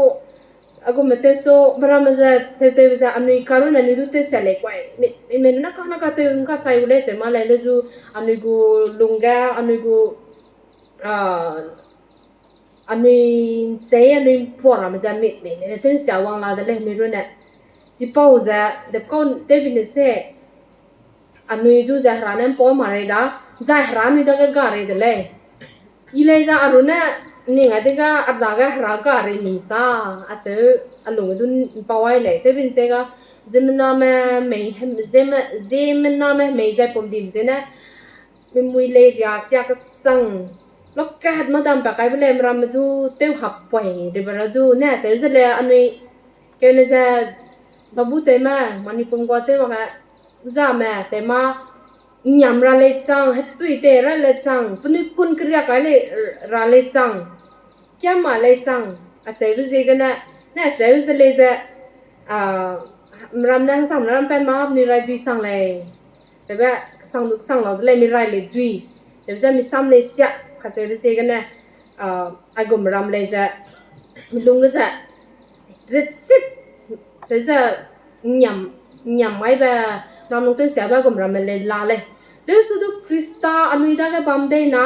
a gume tew su, meramme ze, tew tew ze, anui karun anui du tew chat lei kuai. Mi, mi, mi, na ka, na ka tew, ngka chai u lei ze ma lei, le zu, anui gu lung ge, anui gu, ah, anui nchei, anui mpua ramme ze, mi, mi, mi, tew nsia wang la de lei, mi runne. Chipau ze, de kau tewbine se, anui du ze hera ne mpau ma rei da, zai hera anui dage ga rei de lei. I lei za a runne, ning a dege a dage hera ga rei ni sa, acheu, a lung du mpau ai lei. Tewbin se ga, ziemmename mei, hem, ziemme, ziemmename mei zai pum dim zene, mimui lei ria sia kesang, lokat madam pa kaibe lei meramme du, tew hap poi ribe ra du ne, cheu ze le anui, keune ze, babu tewme, Manipur gua tew mak ge, zame, tewma, ngiam ra lei chang, hetui tei ra lei chang, penui kun keriak kai lei ra lei chang, kiama lei chang, acheube ziegene, ne acheu ze lei ze, a, meramme ne hangsamram pen ma penui rai dui sang lei. Tewbe kesang du kesang lau de lei mi rai lei dui. Tewbe ze mi sam lei sia, kacheube ziegene, a, aigum ram lei ze, mi lung ge ze, ritsit, cheu ze, ngiam, ngiam maibe, ram lung tew siabe aigum ramme lei la lei. Leusu du Khrista anui dage bam dei na,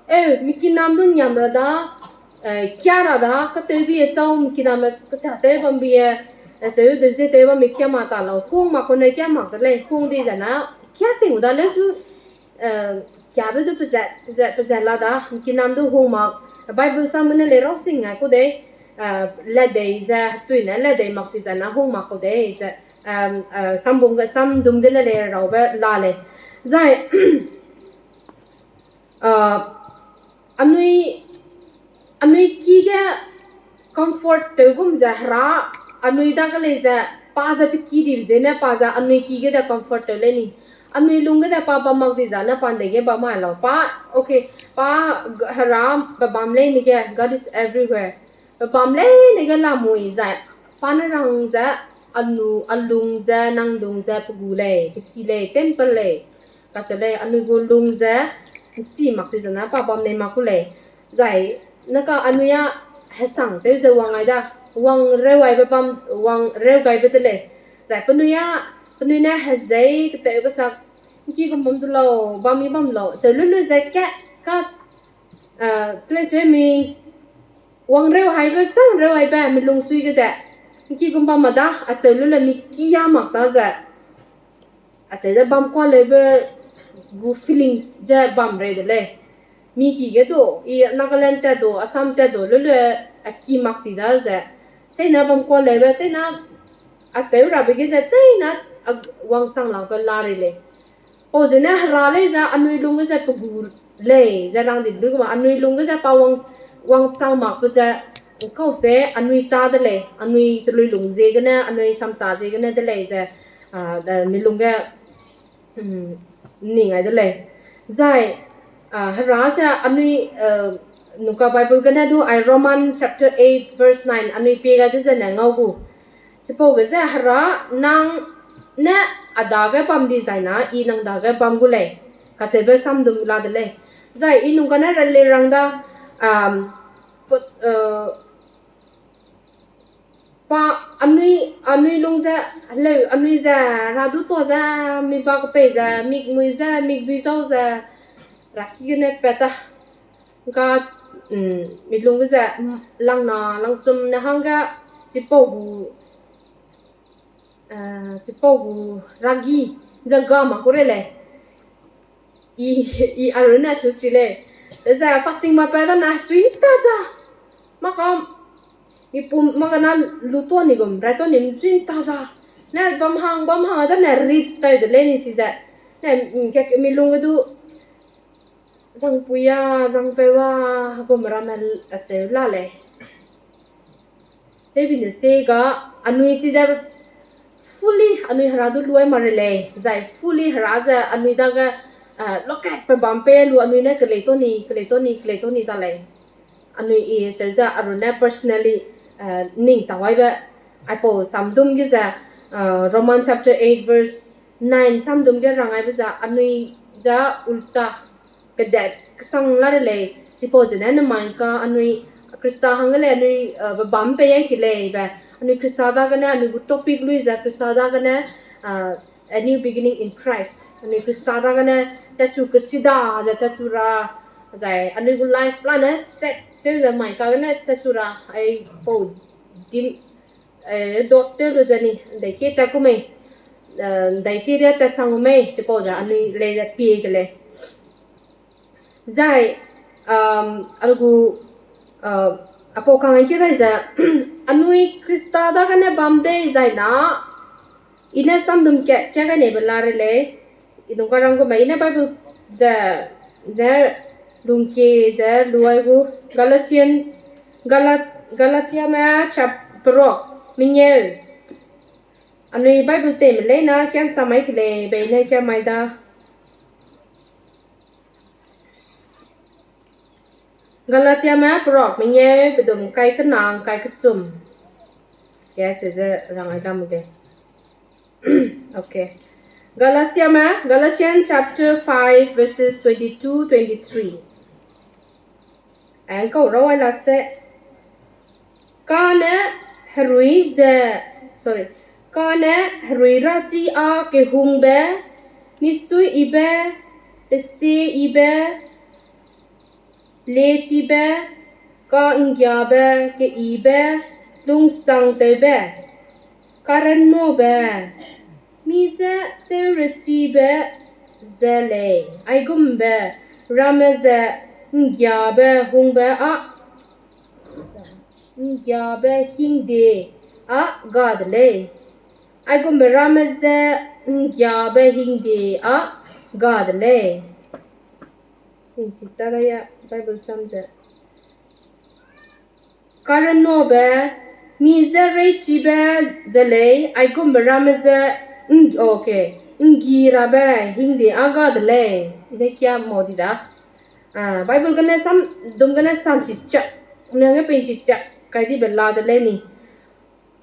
eu, mi kinam du ngiam ra da, eh, kia ra da, katewbi e chau mi kiname kachâtew bambi e, eh, cheu deu ze tew bam mi kia mak ta lau, hung mak kune kia mak de lei, hung di zai na, kia sing gu da leusu, eh, kiabe du pezat, pezat, pezat la da, mi kinam du hung mak, Bible sam ne lei rau sing ngai ku dei, eh, ledei ze, tui ne ledei mak di zai na hung mak ku dei ze, em, eh, sambung ge, samdum gene lei raube la lei. Zai, ah, anui, anui ki ge comfort tew gum ze Hera, anui dage lei ze, pa ze pe ki dibe zene pa ze anui ki ge de comfort tew lei ni. Anui lung ge de pa bam mak di zai ne pa ndei ge bam mai lau. Pa, okay, pa g-, Hera pe bam lei ni ge, God is everywhere. Pe bam leine ge lamui zai, pa ne rang ze, anu, alung ze, nang lung ze, pe gu lei, pe ki lei, temple lei. Kacheu lei, anui gu lung ze, nchi mak di zai na, pa bam nei mak ku lei. Zai, naka anui a hesang tew ze wang ai da, wang reu aibe bam, wang reu gaibe de lei. Zai penui a, penui ne hezei ketew kesak, nki gum bam du lau, bam mi bam lau, cheu lu lu ze ka, ka, eh, kele cheu mi, wang reu haibe, sang reu haibe, mi lungsui ge de. Nki gum bam ma da, acheu lu le mi ki a mak da ze. Acheu ze bam kua leube gu feelings ze bam rei de lei. Mi ki ge du, i Nagaland tat du, Assam tat du, lu lu, a ki mak ti da ze. Cheina bam kua leube, cheina acheu rabe ge ze, cheina a wangchang lakbe la rei lei. Pau zene Hera lei ze anui lung ge ze pe gu lei, ze rang di lu gu ma, anui lung ge ze pa wang, wangchang makbe ze, kau se anui ta de lei, anui telui lung ziegene, anui samsa ziegene de lei ze, a, de, mi lung ge, mm, ning ai de lei. Zai, a, Hera ze anui, a, nuka Bible gene du ai Roman chapter eight verse nine anui pie gai de zene ngau gu. Chipau ge ze Hera nang ne a dage bam di zai na, i nang dage bam gu lei. Kacheube samdum la de lei. Zai i nung gane rele rang da, um, put, uh, pa anui, anui lung ze, heleu, anui ze, Hera du ta ze, mi ba kepei ze, mik mui ze, mik dui zau ze, Hera ki gene pat ta. Ga, mm, mi lung ge ze, mm, langna, langchum ne hangge, chipau gu, eh, chipau gu ragi, ze ga mak ku rei lei. I, i arune chu chi lei. Ze fasting ma pa da na sui ta za. Maka, mi pum, maka na lu ta ni gum, rai ta ni sui ta za. Ne bam hang, bam hang da ne rit tai de lei ni chi ze. Ne, mm, ke, mi lung ge du, zangpui a, zangpeu a, hegum ramme acheu la lei. Tewbine se ga anui chi ze fully anui Hera du luai ma rei lei, zai fully Hera ze anui dage, eh, lokat pe bam pei lu anui ne kelei ta ni, kelei ta ni, kelei ta ni da lei. Anui i cheu ze arune personally, eh, ning tawaibe, aipau samdum ge ze, eh, Roman chapter eight verse nine samdum ge rang aibe ze anui ze ulta, kedat kesang la rei lei, chipau zene nemai ka anui Khrista hangge lei anui, eh, pe bam pei ai ki lei be, anui Khrista dagene anui gu topic lui ze Khrista dagene, eh, a new beginning in Christ. Anui Khrista dagene tatchu kechida ze tatchu ra, zai anui gu life plan ne set tew ze mai ka gene tatchu ra, aipau dim, eh, dot tew lu ze ni, ndai ki tat ku mei, eh, ndai ki ria tat chang gu mei, chipau ze anui lei ze pie ke lei. Zai, um, a gu, uh, apau kang ki dai ze, anui Khrista dagene bam dei zai na, i ne samdum ke, ke gai neibe la rei lei, i nung karang gu mei, i ne Bible ze, ze lungkie ze luai gu Galatian, Galat-, Galatiame chap-, perok mengeu. Anui Bible tei me leina kiam samai ke lei, bei ne kiam mai da. Galatiame perok mengeu, pedum kai kenang, kai kechum. Ya, ze ze rang ai lam ge. Okay. Galatiame, Galatians chapter five, verses twenty-two, twenty-three. Ang kau rau ai la se. Kane herui ze, sorry. Kane herui rachi a kehungbe, misui ibe, pese ibe, lechibe, ka nggiabe, keibe, lungsangtewbe, karennobe, mi ze tewrechibe ze lei, aigumbe ramme ze nggiabe hungbe a, nggiabe hingde a ga de lei. Aigumbe ramme ze nggiabe hingde a ga de lei. Tingchi ta da ya Bible sam ze. Karennobe, mi ze reichibe ze lei, aigumbe ramme ze, ng-, okay, nggi rabe hingde a ga de lei. Ine kia mau di da. Ah, Bible gene sam, dum gene sam chi chak, miang ge pen chi chak, kai dibe la de lei ni.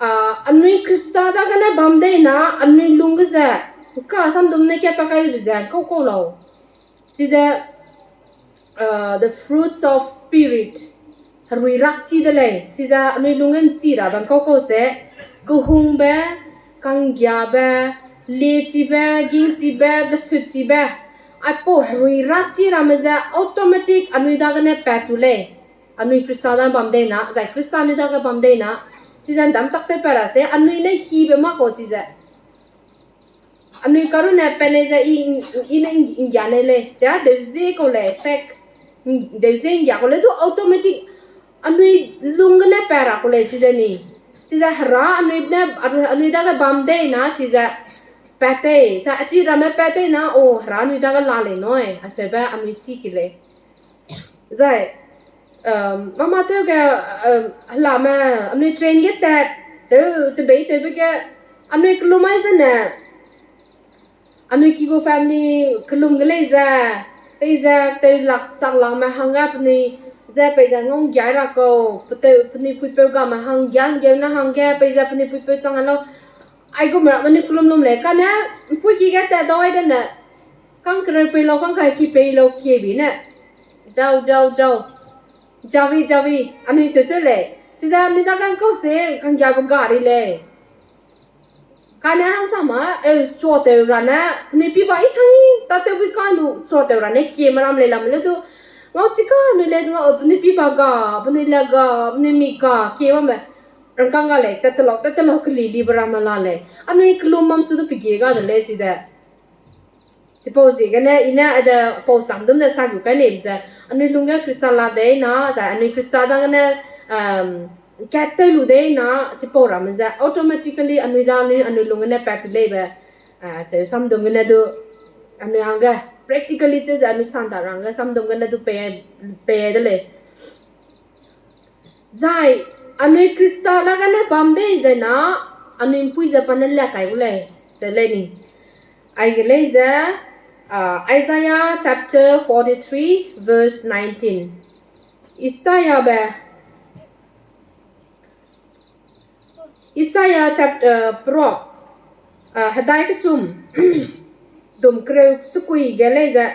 Ah, anui Khrista dagene bam dei na, anui lung ge ze, ka samdum ne kia pa kai dibe ze, kau kau lau. Chize, uh, the fruits of spirit, herui rakchi de lei, chize anui lung ge nchi ra bam kau kau se, kehungbe, kanggiabe, lechibe, gingchibe, gesutchibe, aipau herui rakchi ramme ze automatic anui dagene pat tu lei. Anui Khrista dagene bam dei na, zai Khrista anui dage bam dei na, chize ndam tak tew pa ra se, anui ne hibe mak kau chize. Anui karune pa ne ze i, i ne nggia ne lei, ze deu ze kau lei, fact, deu ze nggia kau lei, du automatic, anui lung gene pa ra kau lei chize ni. Chize Hera anui ne, anui dage bam dei na, chize pat tei, za achi ramme pat tei na, o, Hera anui dage la lei nui, acheube anui chi ke lei. Zai, um, mama tew ge, um, helame, anui train ge tat, cheu tebei tewbe ge, anui kelum ai zene, anui ki gu family kelum ge lei ze, peize tew lak sak lakme hangge penui, ze peize ngau nggiai ra kau, peteu, penui puipeu game hang nggia nggeu ne hangge, peize penui puipeu chang lau, aigum ra penui kelum lum lei, kane, mpui ki ge tat dau ai dene, kang kereu pei lau, kang kai ki pei lau kie bi ne. Jau, jau, jau. Jawi, jawi. Anui cheu cheu lei. Chize anui dage ngkau se kanggiabe ga ri lei. Kane hangsama, eu, chuatew ra ne, penui piba isang i, tatew bui ka lu, chuatew ra ne, kie meram lei lam le du. Ngau chika anui le du, ngau, penui piba ga, penui le ga, penui mi ga, kie bamme. Rangkâng ga lei, tat te lau, tat te lau, keli libe ramme la lei. Anui kelum bam su du pegie ga de lei chide. Chipau ziegene i ne ade pau samdum ne sa gu kai neibe ze, anui lungge Khrista la dei na, zai anui Khrista dagene, um, kat tew lu dei na, chipau ramme ze automatically anui da anui, anui lung gene pat pi leibe, ah, cheu samdum gene du, anui hangge practically cheu ze anui sanda ra hangge samdum gene du pei, pei de lei. Zai, anui Khrista dagene bam dei ze na, anui mpui ze pa ne la kai gu lei, ze lei ni. Aige lei ze, ah, Isaiah chapter forty-three, verse nineteen. Isaiahbe, Isaiah chap-, eh, perok, eh, hedai kechum, dum kereu sekui ge lei ze,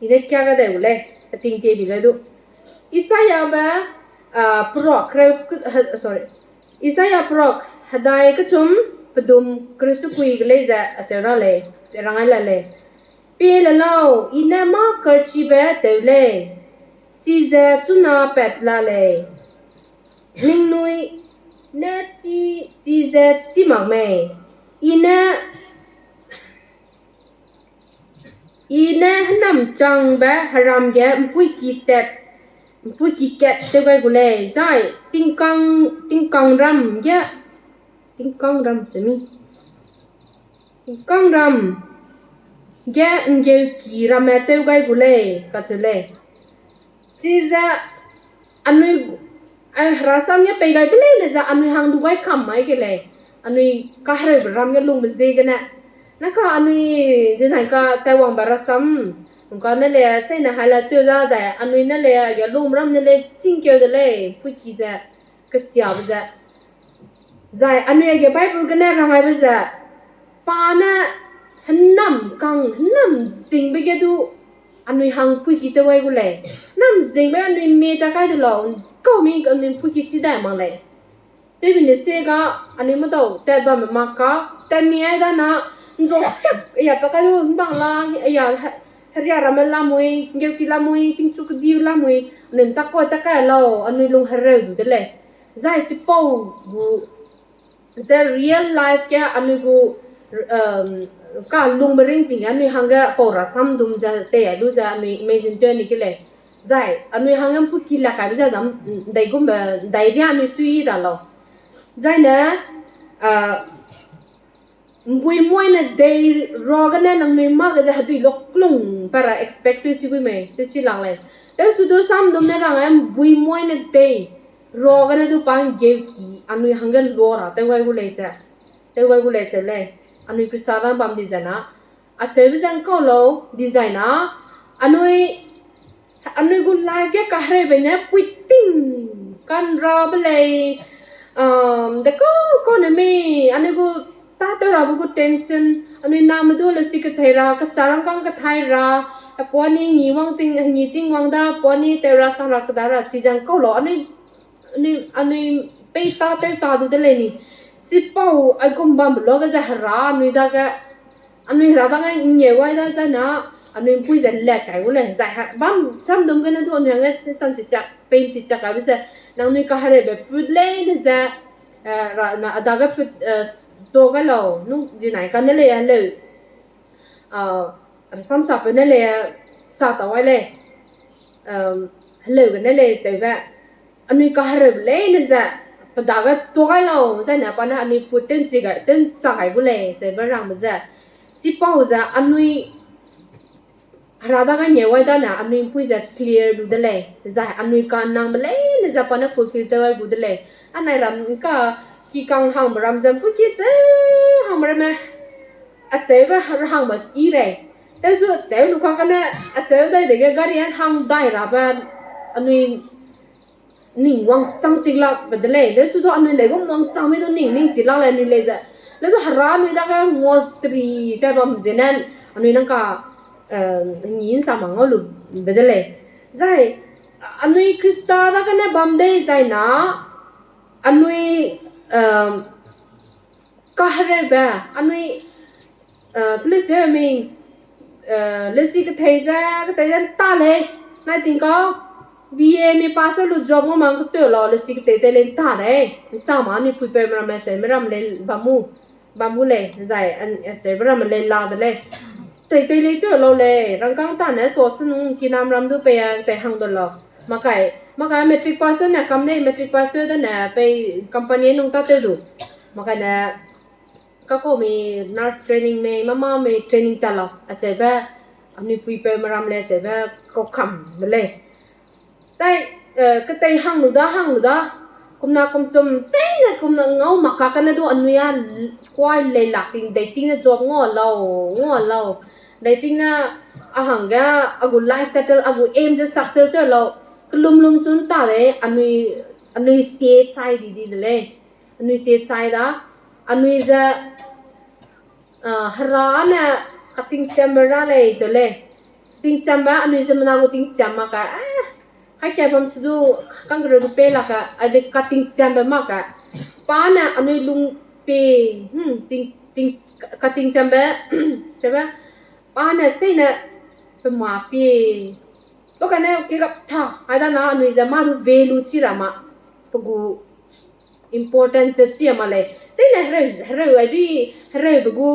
i ne kia ga dei gu lei, heting tie bi lei du. Isaiahbe, eh, perok kereu ke-, he-, sorry. Isaiah perok hedai kechum, pedum kereu sekui ge lei ze, acheu ra lei, rang ai la lei. Pie le lau, i ne mâ karchibe tew lei, chize chuna pat la lei. Ningnui ne chi, chize chî mak mei? I ne, i ne hênamchangbe heram ge ’mpuîki tat, ’mpuîki kat tew gai gu lei, zai tingkang, tingkangram ge, tingkangram chemi, tingkangram, ge ’nggeuki ramme tew gai gu lei, kacheu lei. Chize anui, eh, herasam ge pei gai be leine ze anui hang du gai kam mai ke lei. Anui kahereube ram ge lungbe ziegene. Naka anui zinai ka taiwangbe rasam, nungka ne le, cheine haila tew da zai, anui ne le, ya lungbe ram ne le, chingkeu de lei, puiki ze, kesiabe ze. Zai anui age Bible gene rang gaibe ze, pa ne hênam kang, hênam zingbe ge du, anui hang puiki tew gai gu lei. Hênam zingbe anui mie ta kai de lau, kau mi anui puiki chi dai mak lei. Tewbine siega, anui medau tat bamme mak ka, tat mi ai dana, ’nzua siak, aya pa kai du, ’mbang la, aya, he-, heria ramme lamui, ’nggeuki lamui, tingchu kedi lamui, anui ’ntak kua ta kai lau, anui lung hereu du de lei. Zai chipau gu, ze real life ge anui gu, um, ka lungbe ring ting anui hangge pau rasam dum ze tei ai lu ze anui imagine tew ni ke lei. Zai anui hangge ’mpuiki la kaibe ze dam, ’ndaigumbe, ’ndairia anui sui ra lau. Zaine, ah, ’mbuimoine dei ruagene nangnui mâ ge ze hedui lok lung pa ra expect tewchi gui mei, tewchi lak lei. Tewsu du samdum ne rang, eh, ’mbuimoine dei ruagene du pa ’nggeuki anui hangge lua ra tew gai gu lei ze. Tew gai gu lei cheu lei. Anui Khrista dan bam di zena. Acheube ze ’ngkau lau di zaina. Anui, anui gu life ge kahereube ne puiting kanrabe lei, um, de kau kau ne mei, anui gu tâtew rabe gu tension, anui name du lesi kethei ra, kecharangkâng kethai ra, hepuani ngi wang ting, ngi ting wang da, puani tew ra, sang ra, keda ra, chi ze ’ngkau lau, anui, anui, anui pei tâtew ta du de lei ni. Chipau aigum bambe luage ze Hera anui dage, anui Hera dage ’ngngieu wai da zaina, anui ’mpui ze lat kai gu lei, zai ha, bam samdum gene du anui hangge chan chichak, pei chichak kaibe ze, nangnui kahereube put leine ze, eh, ra, na, a dage put, eh, tuâ gai lau, nung zinai kane lei heleu, ah, samsapeu ne lei, sa tau ai lei, um, heleu gene lei tewbe, anui kahereube leine ze, pe dage tuâ gai lau, zaine pa ne anui put tew chi gai, tew chak gai gu lei, cheube rangbe ze. Chipau ze anui Hera dage ’ngngieu wai dane anui ’mpui ze clear lu de lei, zai anui kanangbe leine ze pa ne fulfill tew gai gu de lei. Anai ram ka kikang hangbe ram ze ’mpuiki cheu hangbe ramme, acheube hangbe i rei. Tewsu acheu lu kagene, acheu dai dege gari an hang dai rabe anui ning wangchang chik lakbe de lei. Lesu du anui lei gum wangchang mi du ning, ning chi lak lei anui lei ze. Lesu Hera anui dage ngua teri tat bam zene, anui nang ka, eh, ngi ’nsa ma ngau lu be de lei. Zai, anui Khrista dagene bam dei zaina, anui, eh, kahereube, anui, eh, tele cheu mi, eh, lesi kethei ze, kethei ze ’nta lei, nai tingkau, B A mi pass lu job ngau mang keteu lau, lesi kethei tei lei ’nta dei, ’nsa ma anui puipeume ramme, cheume ramme lei bam mu, bam mu lei, zai, an, eh, cheube ramme lei la de lei. Tei tei lei tew lau lei, rangkâng tane tuâ se nung kinam ram du pei a tei hang du lau. Makai, makai matric pass ne kam dei, matric pass tew dane pei company nung tâtew du. Makai ne, kakau mi nurse training mei, mama mei training ta lau, acheube, anui puipeume ram lei acheube, kau kam de lei. Tai, eh, ketei hang lu da, hang lu da, kumna kumchum, cheine kumna ngau mak kakane du anui a, kuai lei lak ting, dei ting ne job ngua lau, ngua lau. Dei ting ne a hangge, a gu life settle, a gu aim ze success tew lau. Kelum lum sun ta lei, anui, anui sie chai di di de lei. Anui sie chai da, anui ze, ah, Hera ne katingchiambe ra lei ze lei. Tingchiambe, anui ziemmena gu tingchiam mak ka, eh, hai ka bam su du, kangkereu du pei lak ka, a de katingchiambe mak ka. Pa ne anui lung pei, hmm, ting, ting, katingchiambe, chiambe, pa ne cheine pe ma pei. Lu kane kegap ta, ai dana anui ze mâ du value chi ra ma, pe gu importance ze chi a ma lei. Cheine hereu, hereu ai bi, hereube gu,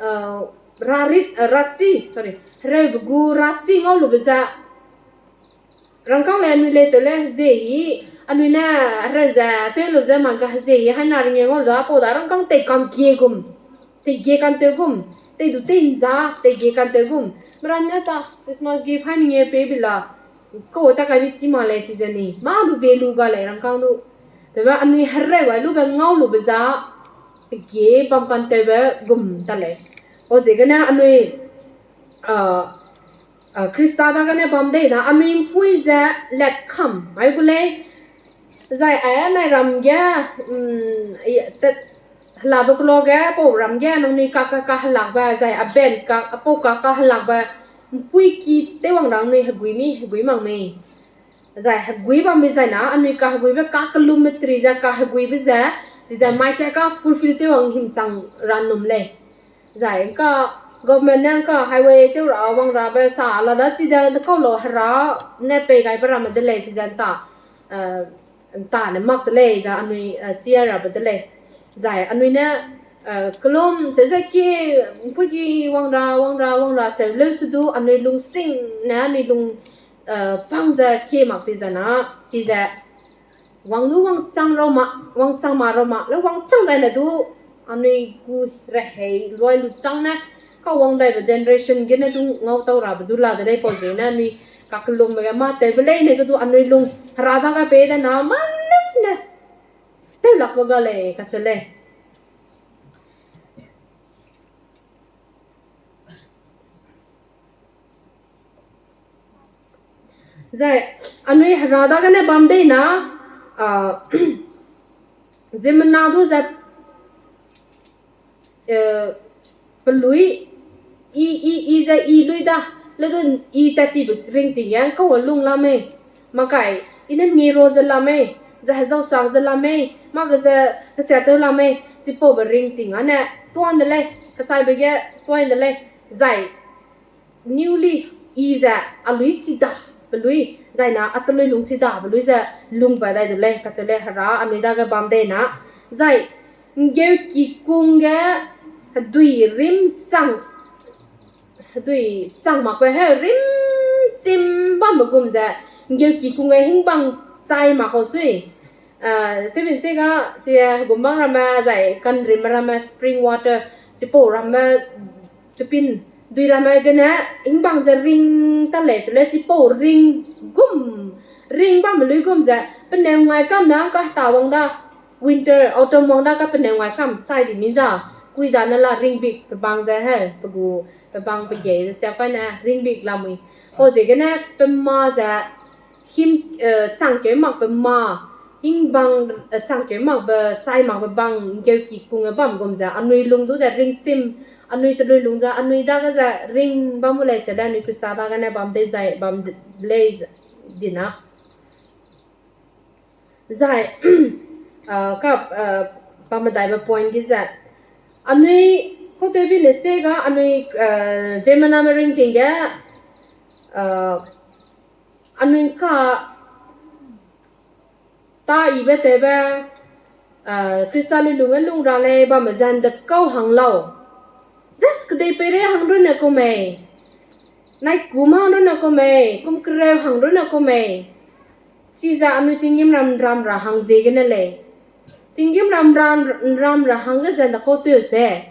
eh, rarit, eh, rachi, sorry, hereube gu rachi ngau lube ze, rangkâng lei anui lei cheu lei hezie i, anui ne hereu ze, tew lu ze mang ka hezie i, haina ringe ngau lu da, pau da rangkâng tei kangkie gum, tei gie kantew gum, tei du tei nza, tei ge kan tew gum. Meran ne ta, Christmas gift hai menge pe bi la. Kau ta kai bi chi ma lei chi ze ni. Ma lu ve lu ga lei rangkang du. Tebe anui hereu ai lu be ngau lu be za. Ge bam kan tew be gum ta lei. O ziegene anui, uh, uh, Krista dagene bam dei na, anui mpui ze let kam. Ai gu lei. Zai ai nai ram ge, mm, i, te, helabe kelo ge, pau ram ge, nangnui ka, ka, ka helak be, zai aben ka, apau ka, ka helak be, mpui ki tewang rang nui hegui mi, hegui mang mi. Zai hegui bam mi zai na, anui ka hegui be ka kelum me tri zai ka hegui be ze, chi zai mai ka ka fulfill tewang him chang ran num lei. Zai ngka government ne ngka highway tew ra wang ra be sa la da chi de kau lo hera ne pei gai be ramme de lei chi ze nta, eh, nta ne mak de lei za anui, eh, chia ra be de lei. Zai anui ne, eh, kelum ze ze ki mpui ki wang ra, wang ra, wang ra, cheu leu su du anui lungsing ne anui lung, eh, pang ze kie mak di zai na, chi ze wang lu wangchang ra ma, wangchang ma ra ma, le wangchang dai ne du, anui gu rehei luai lu chang ne, ka wang dai be generation gene du ngau tau ra be du la de lei pau ziegene anui kakelum be ge ma tew be lei ne ge du anui lung hera dage pe de na ma lei ne, tew lak be ga lei kacheu lei. Zai, anui hera dagene bam dei na, ah, ziemmena du ze, eh, pelui, i, i, i ze i lui da, le du i tat ti du ringting ge, kau lung la mei. Makai, i ne miro ze la mei, ze hezausak ze la mei, mâ ge ze hesia tew la mei, chipaube ringting ane, tuan de lei, kechaibe ge tuan de lei, zai, newly, i ze, a lui chida, pelui, zai na, a telui lung chida, pelui ze, lung ba dai du lei, kacheu lei, hera, anui dage bam dei na, zai, nggeuki kung ge, hedui rim chang, hedui chang makbe he rim chim bambe gum ze, nggeuki kung ge hingbang chai mak kau sui. Ah, tewbin se ga, chi, hegumbang ramme, zai kanrimme ramme, spring water, chipau ramme, tepin, dui ramme gene, hingbang ze ring ta lei, chule chipau ring gum, ring bamme lui gum ze, peneu ngai kam na, ka ta wang da, winter, autumn wang da ka peneu ngai kam chai di mi za, kui da ne la ringbik pebang ze he, pe gu, pebang pegei ze siap kai ne ringbik lamui. Pau ziegene pema ze him, eh, changkeu makbe ma, hingbang, eh, changkeu makbe, chai makbe bang, nggeuki kung ge bam gum ze, anui lung du ze ringchim, anui telui lung ze, anui dage ze ring bam mu lei cheu lei, anui Krista dagene bam dei zai, bam de-, lei z-, di na. Zai, ah, ka, ah, pamedaibe point ge ze. Anui, kau tewbine se ga, anui, ah, ziemmename ringting ge, ah, anui ka, ta ibe tewbe, ah, Krista lui lung ge lung ra lei bamme zan de kau hang lau. Just kedei peirei hang runne ku mei. Nai kum hang runne ku mei, kum kereu hang runne ku mei. Chize anui tinggîmram ram ra hang ziegene lei. Tinggîmram ram, ram ra hangge zan de kau tew se.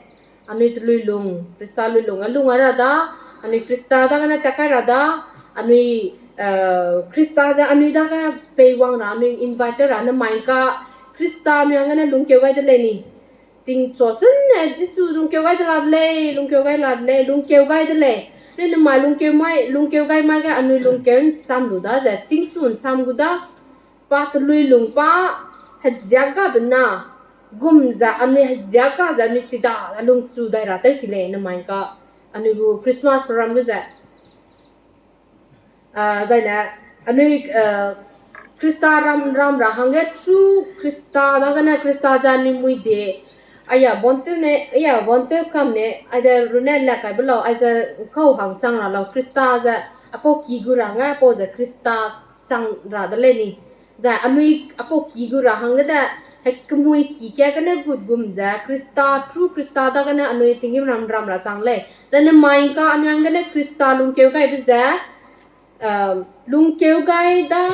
Anui telui lung, Krista lui lung, a lung a ra da, anui Krista dagene tat kai ra da, anui, eh, Krista ze anui dage peiwang ra, anui invite ra, nemai ka, Krista mi hanggene lungkeu gai de lei ni. Tingchua sunne Jisu lungkeu gai de la de lei, lungkeu gai la de lei, lungkeu gai de lei. Nui nemai lungkeu mai, lungkeu gai mai ge anui lungkeu nsam lu da ze, chîngchu nsam gu da. Pa telui lung pa, heziak gabe na, gum ze anui heziak ga ze anui chida, a lungchu dai ra tew ki lei nemai ka, anui gu Christmas program ge ze. Ah, zaine, anui, ah, Krista ram, ram ra hangge chu Krista dagene Krista ze anui mui de, aya bontew ne, aya bontew kam ne, aide rune lak kaibe lau, aize kau hang chang ra lau, Krista ze, apau ki gu ra hangge, apau ze Krista chang ra de lei ni. Zai anui apau ki gu ra hangge de, he kemui ki ka gene gut gum ze, Krista, through Krista dagene anui tinggîmram ram ra chang lei. Zai nemai ka anui hanggene Krista lungkeu gaibe ze, eh, lungkeu gai da,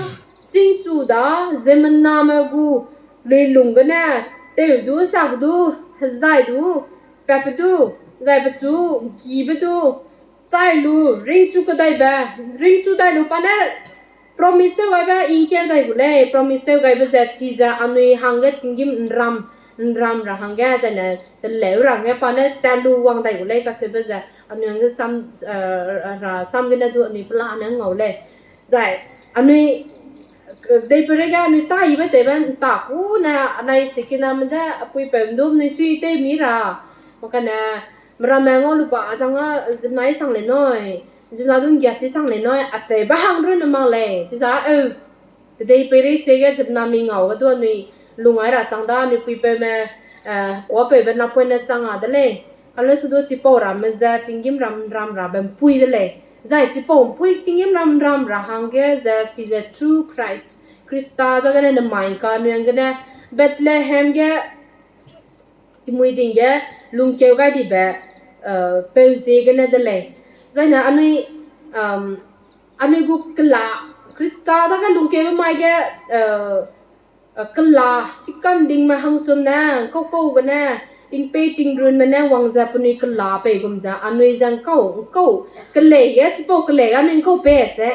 chîngchu da, ziemmename gu, lui lung gene, tew du, sak du, hezai du, pat pe du, Zai pechu, gibe du, chai lu, ringchu kedaibe, ringchu dai lu pa ne, promise tew gaibe, ingkeu dai gu lei, promise tew gaibe ze chize anui hangge tinggîm ’nram, ’nram ra hangge, zai ne teleu ra hangge pa ne tat lu wang dai gu lei kacheube ze, anui hangge sam, eh, ra sam gene du anui pelane ngau lei. Zai, anui, eh, deipeirei ge anui tâ yibe tewbe ’nta ku ne, anai sikiname je, apuipeu ’ndum nui sui tew mi ra, makane, meramme ngau lu ba zang a, ziemmena i sang lei nui, ziemmena du ’nggiachi sang lei nui, acheube hang runne mak lei, chiza, eu, kedeipeirei sie ge ziemmena mi ngau ge du anui lung ai ra chang da, anui puipeume, eh, kuapeube napoine chang a de lei. Kale su du chipau ramme ze tinggîm ram ’nram rabe ’mpui de lei. Zai chipau ’mpui tinggîm ram ’nram ra hangge ze chize through Christ, Khrista dagene nemai ’ngka anui hang gene Bethlehem ge, timui ding ge lungkeu gai dibe, eh, peu ziegene de lei. Zai ne anui, um, anui gu kela, Khrista dage lungkeube mai ge, eh, eh, kela, chikandingme hangchum ne, ’ngkau kau gene, tingpei tingrunme ne wang ze penui kela pei gum ze, anui ze ’ngkau, ’ngkau, kelei ge, chipau kelei ge anui ’ngkau pei se.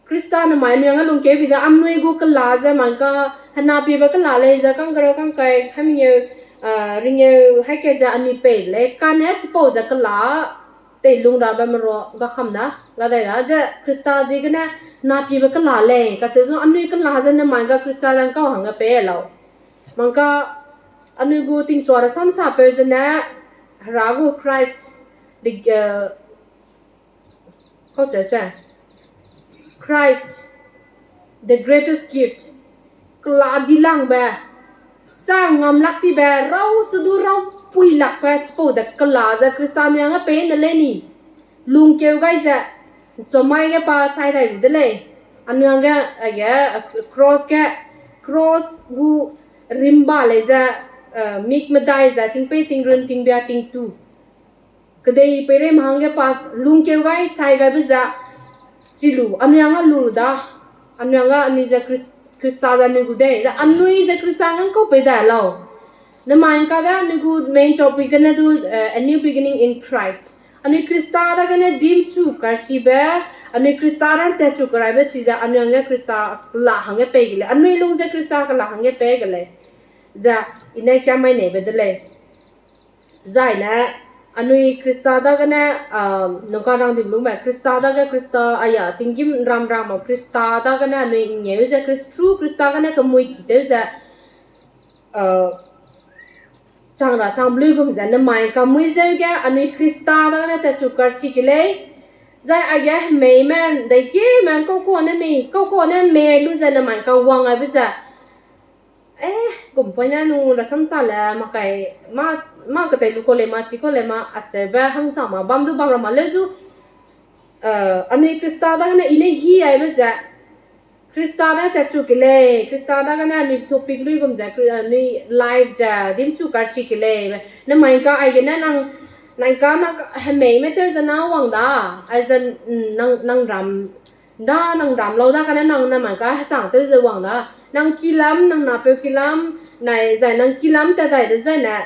Khrista nemai anui hangge lungkeu bi de anui gu kela ze mai ka, henapiebe kela lei ze kangkereu kangkai, hai mengeu, eh, ringeu, hai kat ze anui pei lei, kane chipau ze kela, teilung rabe merua ga kam da, ga dai da, ze Khrista ziegene napiebe kela lei, kacheu zu anui kela ze nemai ga Khrista ze ’ngkau hangge pei lau. Mangka anui gu tingchua rasam sapeu zene, Hera gu Christ, the, eh, kau cheu che, Christ, the greatest gift, kela dilangbe, sa ngam lak tibe, rau se du rau pui lakbe, chipau de kela ze Khrista anui hangge pei ne lei ni, lungkeu gai ze, chomai ge pa chai dai lu de lei, anui hangge, age, cross ge, cross gu rimba lei ze, eh, mik medai ze, tingpei tingrun tingbia tingtu. Kedei peireime hangge pa lungkeu gai chai gaibe ze, chi lu, anui hangge lu da, anui hangge anui ze Khris-, Khrista ze anui gu dei, ze anui ze Khrista hangge ’ngkau pei dai lau. Nemai ’ngka de anui gu main topic gene du, eh, a new beginning in Christ. Anui Khrista dagene dimchu karchibe, anui Khrista ran tatchu keraibe chize anui hangge Khrista kela hangge pei ge lei, anui lung ze Khrista kela hangge pei ge lei. Ze, i ne kiamai neibe de lei. Zai ne, anui Khrista dagene, ah, nungka rang di lume, Khrista dage Khrista, aya, tinggîm ram ram ma Khrista dagene anui ngeu ze Khrist-, through Khrista gene kemui ki tew ze, ah, chang ra chang blui gum ze nemai kamui zeu ge anui Khrista dagene tatchu karchi ke lei. Zai aige hemeime, deikime, kau kau ne mei, kau kau ne mei lu ze nemai ka wang aibe ze, eh, gum poine nung rasam sa le, makai, ma, ma ketei lu kau lei ma, chi kau lei ma, acheube hangsa ma, bam du bam ra ma leu zu, eh, anui Khrista dagene i ne hi aibe ze, Khrista da tatchu ke lei, Khrista dagene anui topic lui gum ze, Khri-, anui life ze, dimchu karchi ke lei, nemai ka aigene nang, nang ka na hemeime tew ze na wang da, aize, mm, nang, nang ram, da nang ram lau da kane nang nemai ka hesang tew ze wang da, nang kilam, nang napeu kilam, nai zai nang kilam tat dai dezaine,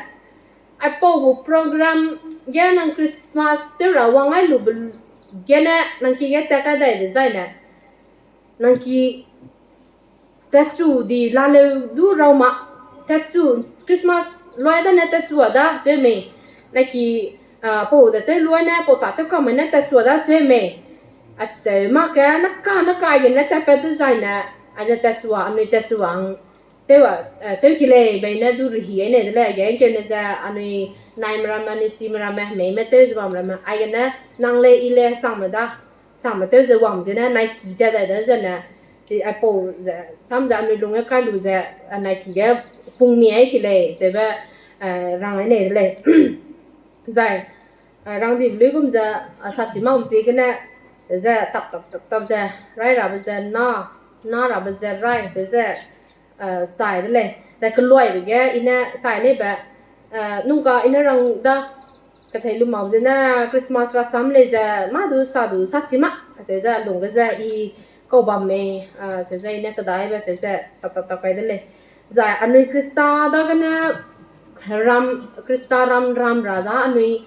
aipau gu program ge nang Christmas tew ra wang ai lube gene nang ki ge tat kai dai dezaine, nang ki tatchu di laleu du rau ma, tatchu Christmas loi dane tatchu a da cheu mei, naki, ah, pau de tew luine, pau ta tew kamme ne tatchu a da cheu mei. Acheu mak ke, naka, naka gene tatpat dezaine, aine tatchu a, anui tatchu a, tew a, eh, tew ki lei, bei ne du rehi ai nei de lei, aige keune ze, anui naime ramme, anui sime ramme, hemeime tew ze bam ramme, aigene, nang lei, i lei, sangme da, sangme tew ze wang zene, nai ki tat dai de zene, chi aipau ze, sam ze anui lungge kai lu ze, eh, nai ki ge pung mi ai ki lei, zebe, eh, rang ai nei de lei. Zai, eh, rang dibe luigum ze, eh, sachi mak ziegene, ze tap tap tap tap ze, rai rabe ze na, na rabe ze rai, ze ze, eh, sai de lei. Zai keluaibe ge, i ne sai neibe, eh, nungka i ne rang da, kethei lu mak zene, Christmas rasam lei ze, mâ du sa du sachi mak, acheu ze, lungge ze, i kau bam mei, ah, acheu ze, i ne kedaibe, acheu ze, tap tap tap kai de lei. Zai anui Khrista dagene, ram, Khrista ram ram ra da anui,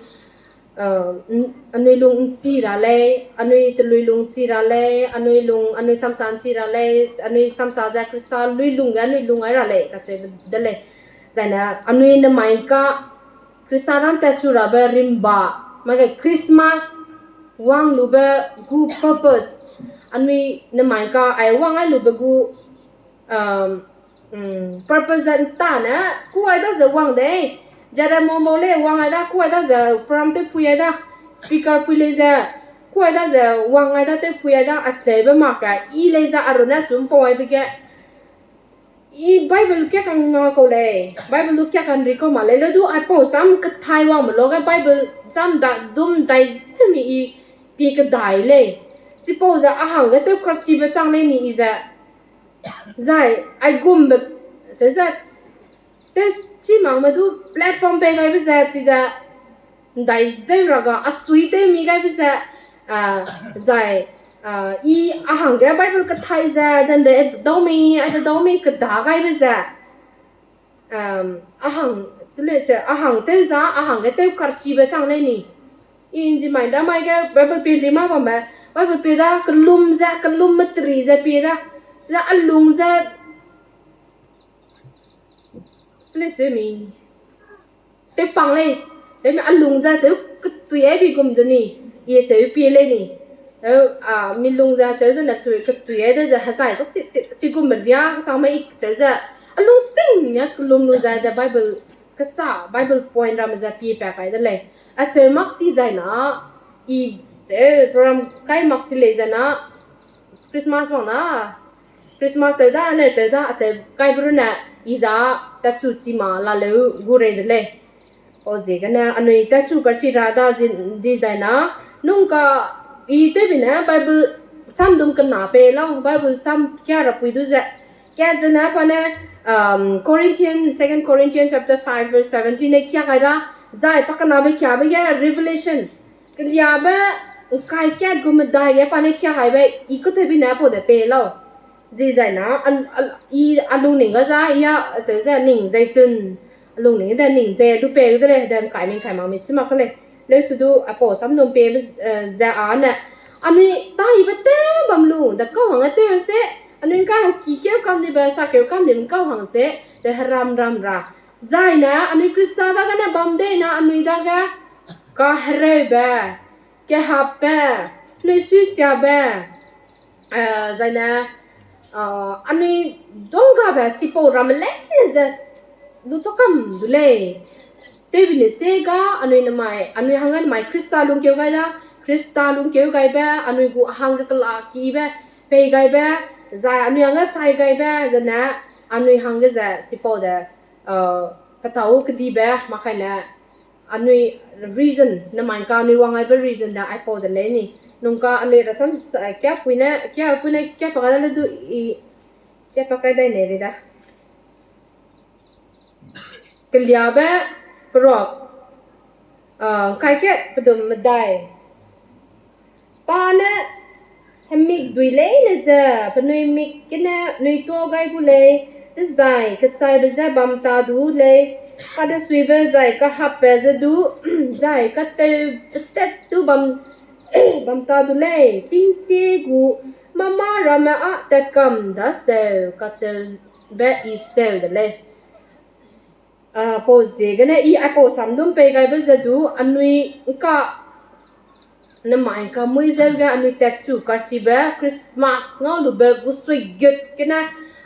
uh, n-, anui lung nchi ra lei, anui telui lung nchi ra lei, anui lung, anui samsa nchi ra lei, anui samsa ze Khrista lui lung ge anui lung ai ra lei, kacheu de lei. Zaine anui nemai ka Khrista ram tatchu rabe rimba, mage Christmas wang lube gu purpose, anui nemai ka ai wang ai lube gu, um, mm, purpose ze ntane, kuai da ze wang dei, jere momo lei wang ai da, kuai da ze program tew pui ai da, speaker pui lei ze, kuai da ze wang ai da tew pui ai da, acheube mak ka, i lei ze arune chum pau aibe ge, i Bible kia kang nga kau lei, Bible du kia kang ri kau ma lei, le du aipau sam kathai wangme lo ge Bible sam da dum dai ze mi i pie kedai lei. Chipau ze a hangge tew karchibe chang lei ni i ze. Zai, aigumbe, cheu ze, tew chi makme du platform pei gaibe ze, chize, ndai zeu ra ga, a sui tew mi gaibe ze, ah, zai, ah, i a hangge Bible kathai ze, dende dau mi, aide dau mi keda gaibe ze, um, a hang, tele che, a hang tew za, a hangge tew karchibe chang lei ni. I nzi mai da mai ge Bible pie ri ma bamme, Bible pie da kelum ze, kelum meteri ze pie da, ze a lung ze, tele che mi. Tew pang lei, tewmi a lung ze cheu ketui ai bi gum ze ni, i cheu pie lei ni. Eu, a, mi lung ze cheu ze ne tui, ketui ai de ze hezai zuk ti, ti, chi gum me ria kechang me i cheu ze, a lung sing ne kelum lu ze de Bible, kesa Bible point ramme ze pie pa kai de lei. Acheu mak ti zai na, i cheu program kai mak ti lei zai na, Christmas wang na, Christmas tew da, le tew da, acheu kaibe rune, i za, tatchu chi ma laleu gu rei de lei. Pau ziegene, anui tatchu karchi ra da zi-, di zai na, nung ka, i tewbi ne Bible samdum kena pei lau, Bible sam kia rapui du ze. Kat zene pa ne, um, Corinthian, Second Corinthians chapter five verse seventeen ne kia kai da, zai pa kenabe kiabe ge Revelation. Keliabe ngkai kat gu medai ge pa ne kia kaibe i kutewbi ne pau de pei lau. Zi zai na, a, a, i a lungning ga za, i a, acheu ze ning zeitun. A lungning de ning ze lu pei de lei, de ngkai mingkai mak mi chi mak lei. Leusu du, apau samdum peibe, eh, ze a ne. Anui taibe tew bam lu, de kau hang tew se, anui ngka ki keu kam dibe, sa keu kam dibe kau hang se, de heram ram ra. Zai ne, anui Khrista dagene bam dei na, anui dage, kahereube, kehapbe, anui suisiabe, eh, zai ne, eh, anui donggabe chipau ramme leine ze lu tau kam du lei. Tewbi ne se ga anui nemai, anui hangge nemai Khrista lungkeu gai da, Khrista lungkeu gaibe, anui gu hangge kelakibe, pei gaibe, zai anui hangge chai gaibe, zai ne, anui hangge ze chipau de, eh, petau kedibe, makaine, anui reason, nemai ka anui wang gaibe reason da aipau de lei ni. Nung ka anui rasam, eh, kia pui ne, kia pui ne, kia pa kai da le du i, kia pa kai dai ne ri da. Keliabe peruak, ah, ngkai kat pedum medai. Pa ne hemik dui leine ze, penui mik gene nui tuâ gai gu lei, dezai kechaibe je bam ta du lei, kadesuibe zai kahapbe je du, zai katewbe tat du bam, bam ta du lei, tingtie gu mâ-mâ ramme â tat kam daseu, kacheube i seu de lei. Ah, pau ziegene i aipau samdum pei gaibe ze du, anui ngka nemai ngka mui zeu ge anui tatchu karchibe, Christmas ngau lube gu suigut gene,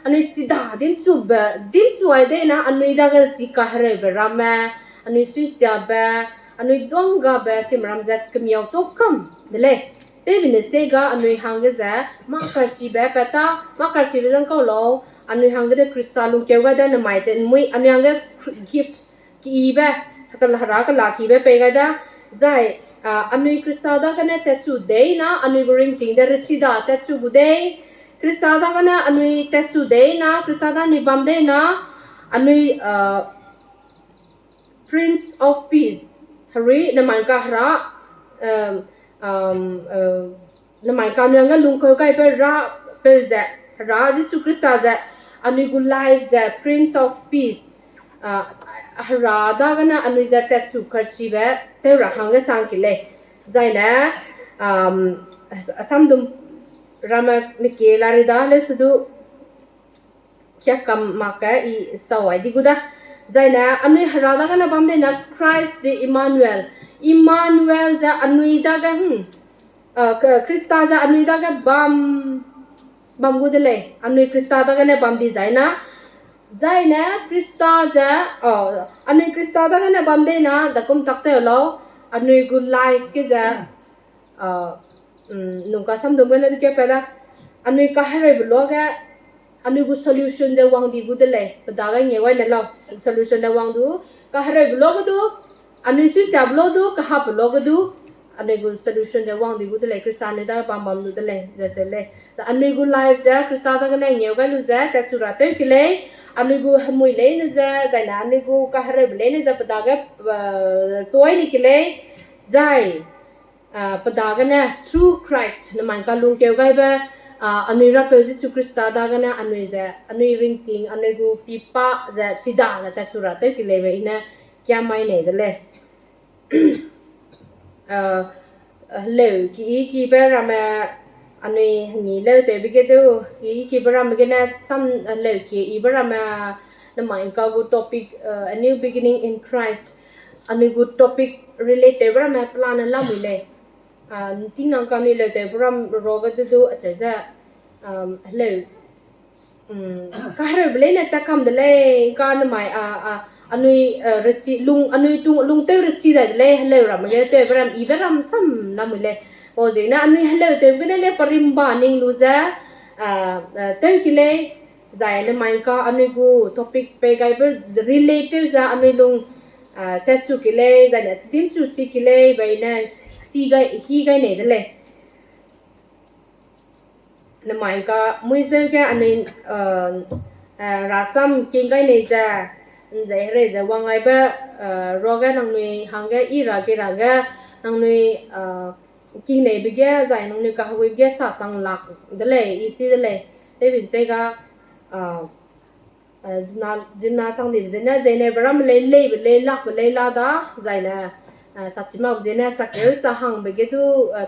anui chida dimchube, dimchu ai dei na, anui dage chi kahereube ramme, anui suisiabe, anui duanggabe, chim ram ze kemiau tau kam de lei. Tewbine se ga anui hangge ze, mâ karchibe pat ta, mâ karchibe zang kau lau, anui hangge de Khrista lungkeu gai de nemai te mui, anui hangge gift kibe, kela hera kelakibe pei gai da, zai, ah, anui Khrista dagene tatchu dei na, anui gu ringting de rechida tatchu gu dei, Khrista dagene anui tatchu dei na, Khrista da anui bam dei na, anui, ah, Prince of Peace, herui nemai ngka hera, um, um, uh, nemai ngka anui hangge lungkeu gaibe rapeu ze, hera Jisu Khrista ze, anui gu life ze, Prince of Peace, uh, Hera dagene anui ze tatchu karchibe tew ra hangge chang ki lei. Zaine, um, samdum ramme meke lari da leu se du, kiakam mak ge i sau ai di gu da. Zaine anui Hera dagene bam dei na Christ de Emmanuel. Emmanuel ze anui dage, hmm, Khrista ze anui dage bam, bam gu de lei. Anui Khrista dagene bam di zaina. Zaine Khrista ze, anui Khrista dagene bam dei na, da kum tak tew lau, anui gu life ge ze, nungka samdum gene de keu pe da. Anui kahereube luage, anui gu solution ze wang di gu de lei. Pe dage ngeu gai ne lau, solution ze wang du, kahereube luage du, anui suisiabe luage du, kahapbe luage du, anui gu solution ze wang di gu de lei, Khrista anui dage bam bam lu de lei, ze cheu lei. Anui gu life ze Khrista dagene ngeu gai lu ze tatchu ra tew ki lei, anui gu hemui leine ze, zaine anui gu kahereube leine ze pe dage, tuai ni ki lei, zai, pe dagene through Christ nemai ka lungkeu gaibe, anui Rapeu Jisu Khrista dagene anui ze, anui ringting, anui gu pipa ze chida ze tatchu ra tew ki leibe i ne kiamai nei de lei. Heleu ki i kibe ramme, anui hengî leu tewbe ge du, ki i kibe ramme gene sam, heleu ki ibe ramme, nemai ka gu topic, a new beginning in Christ, anui gu topic relate tewbe ramme pelane lamui lei. Tingnang ka anui leu tewbe ram ruage du du acheu ze, heleu kahereube leine tat kam de lei, ka nemai, anui, rechi, lung, anui tung, lungtew rechi dai de lei, heleu ramme ge tewbe ram, ibe ram sam lamui lei. Pau ziegene anui heleu tewbe gene le perimba ning lu ze, tew ki lei, zai nemai ka anui gu topic pei gaibe relate tew ze anui lung, tatchu ki lei, zaine dimchu chi ki lei, be i ne si gai, hî gai nei de lei. Nemai ka muizeu ge anui, rasam king gai nei ze, nzei herei ze wang gaibe, ruage nangnui hangge i ra ge ra ge, nangnui, king neibe ge, zai nangnui kaheguibe ge sa chang lak de lei, i chi de lei. Tewbe ze ga, zimna chang dibe zene, zeine be ramme lei, leibe lei, lakbe lei la da, zaine, sachi makbe zene, sakeu sa hangbe ge du,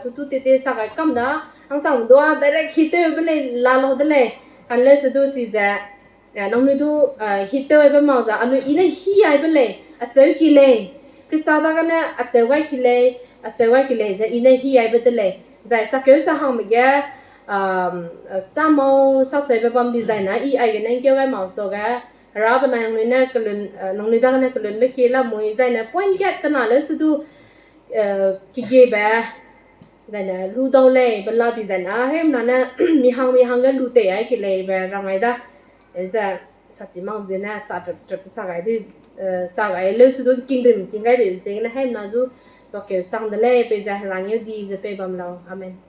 tutu tete sa gai kam da, hangsang dua direct hitewbe lei la lau de lei, kan leu se du chize, nangnui du, hitewbe mak ze, anui i ne hî aibe lei, acheu ki lei, Khrista dagene acheu gai ki lei, acheu gai ki lei ze i ne hî aibe de lei, zai sakeu sa hangbe ge, samau sasuibe bam di zaine, i aigene ngkeu gai mak suage, Hera benai nangnui ne kelun, nangnui dagene kelunbe kie lamui, zaine point kat kena leu se du, kigiebe, zaine lu dau lei, be la di zaine, heimna ne, mi hang mi hangge lu tei ai ki lei be rang ai da, ze, sachi mak zene, sa trep trep sa gai, sa gai leu se du kingdom king gai be ziegene heimna zu, tuakeu sang de lei, peize Hera ngeu di ze pei bam lau. Amen.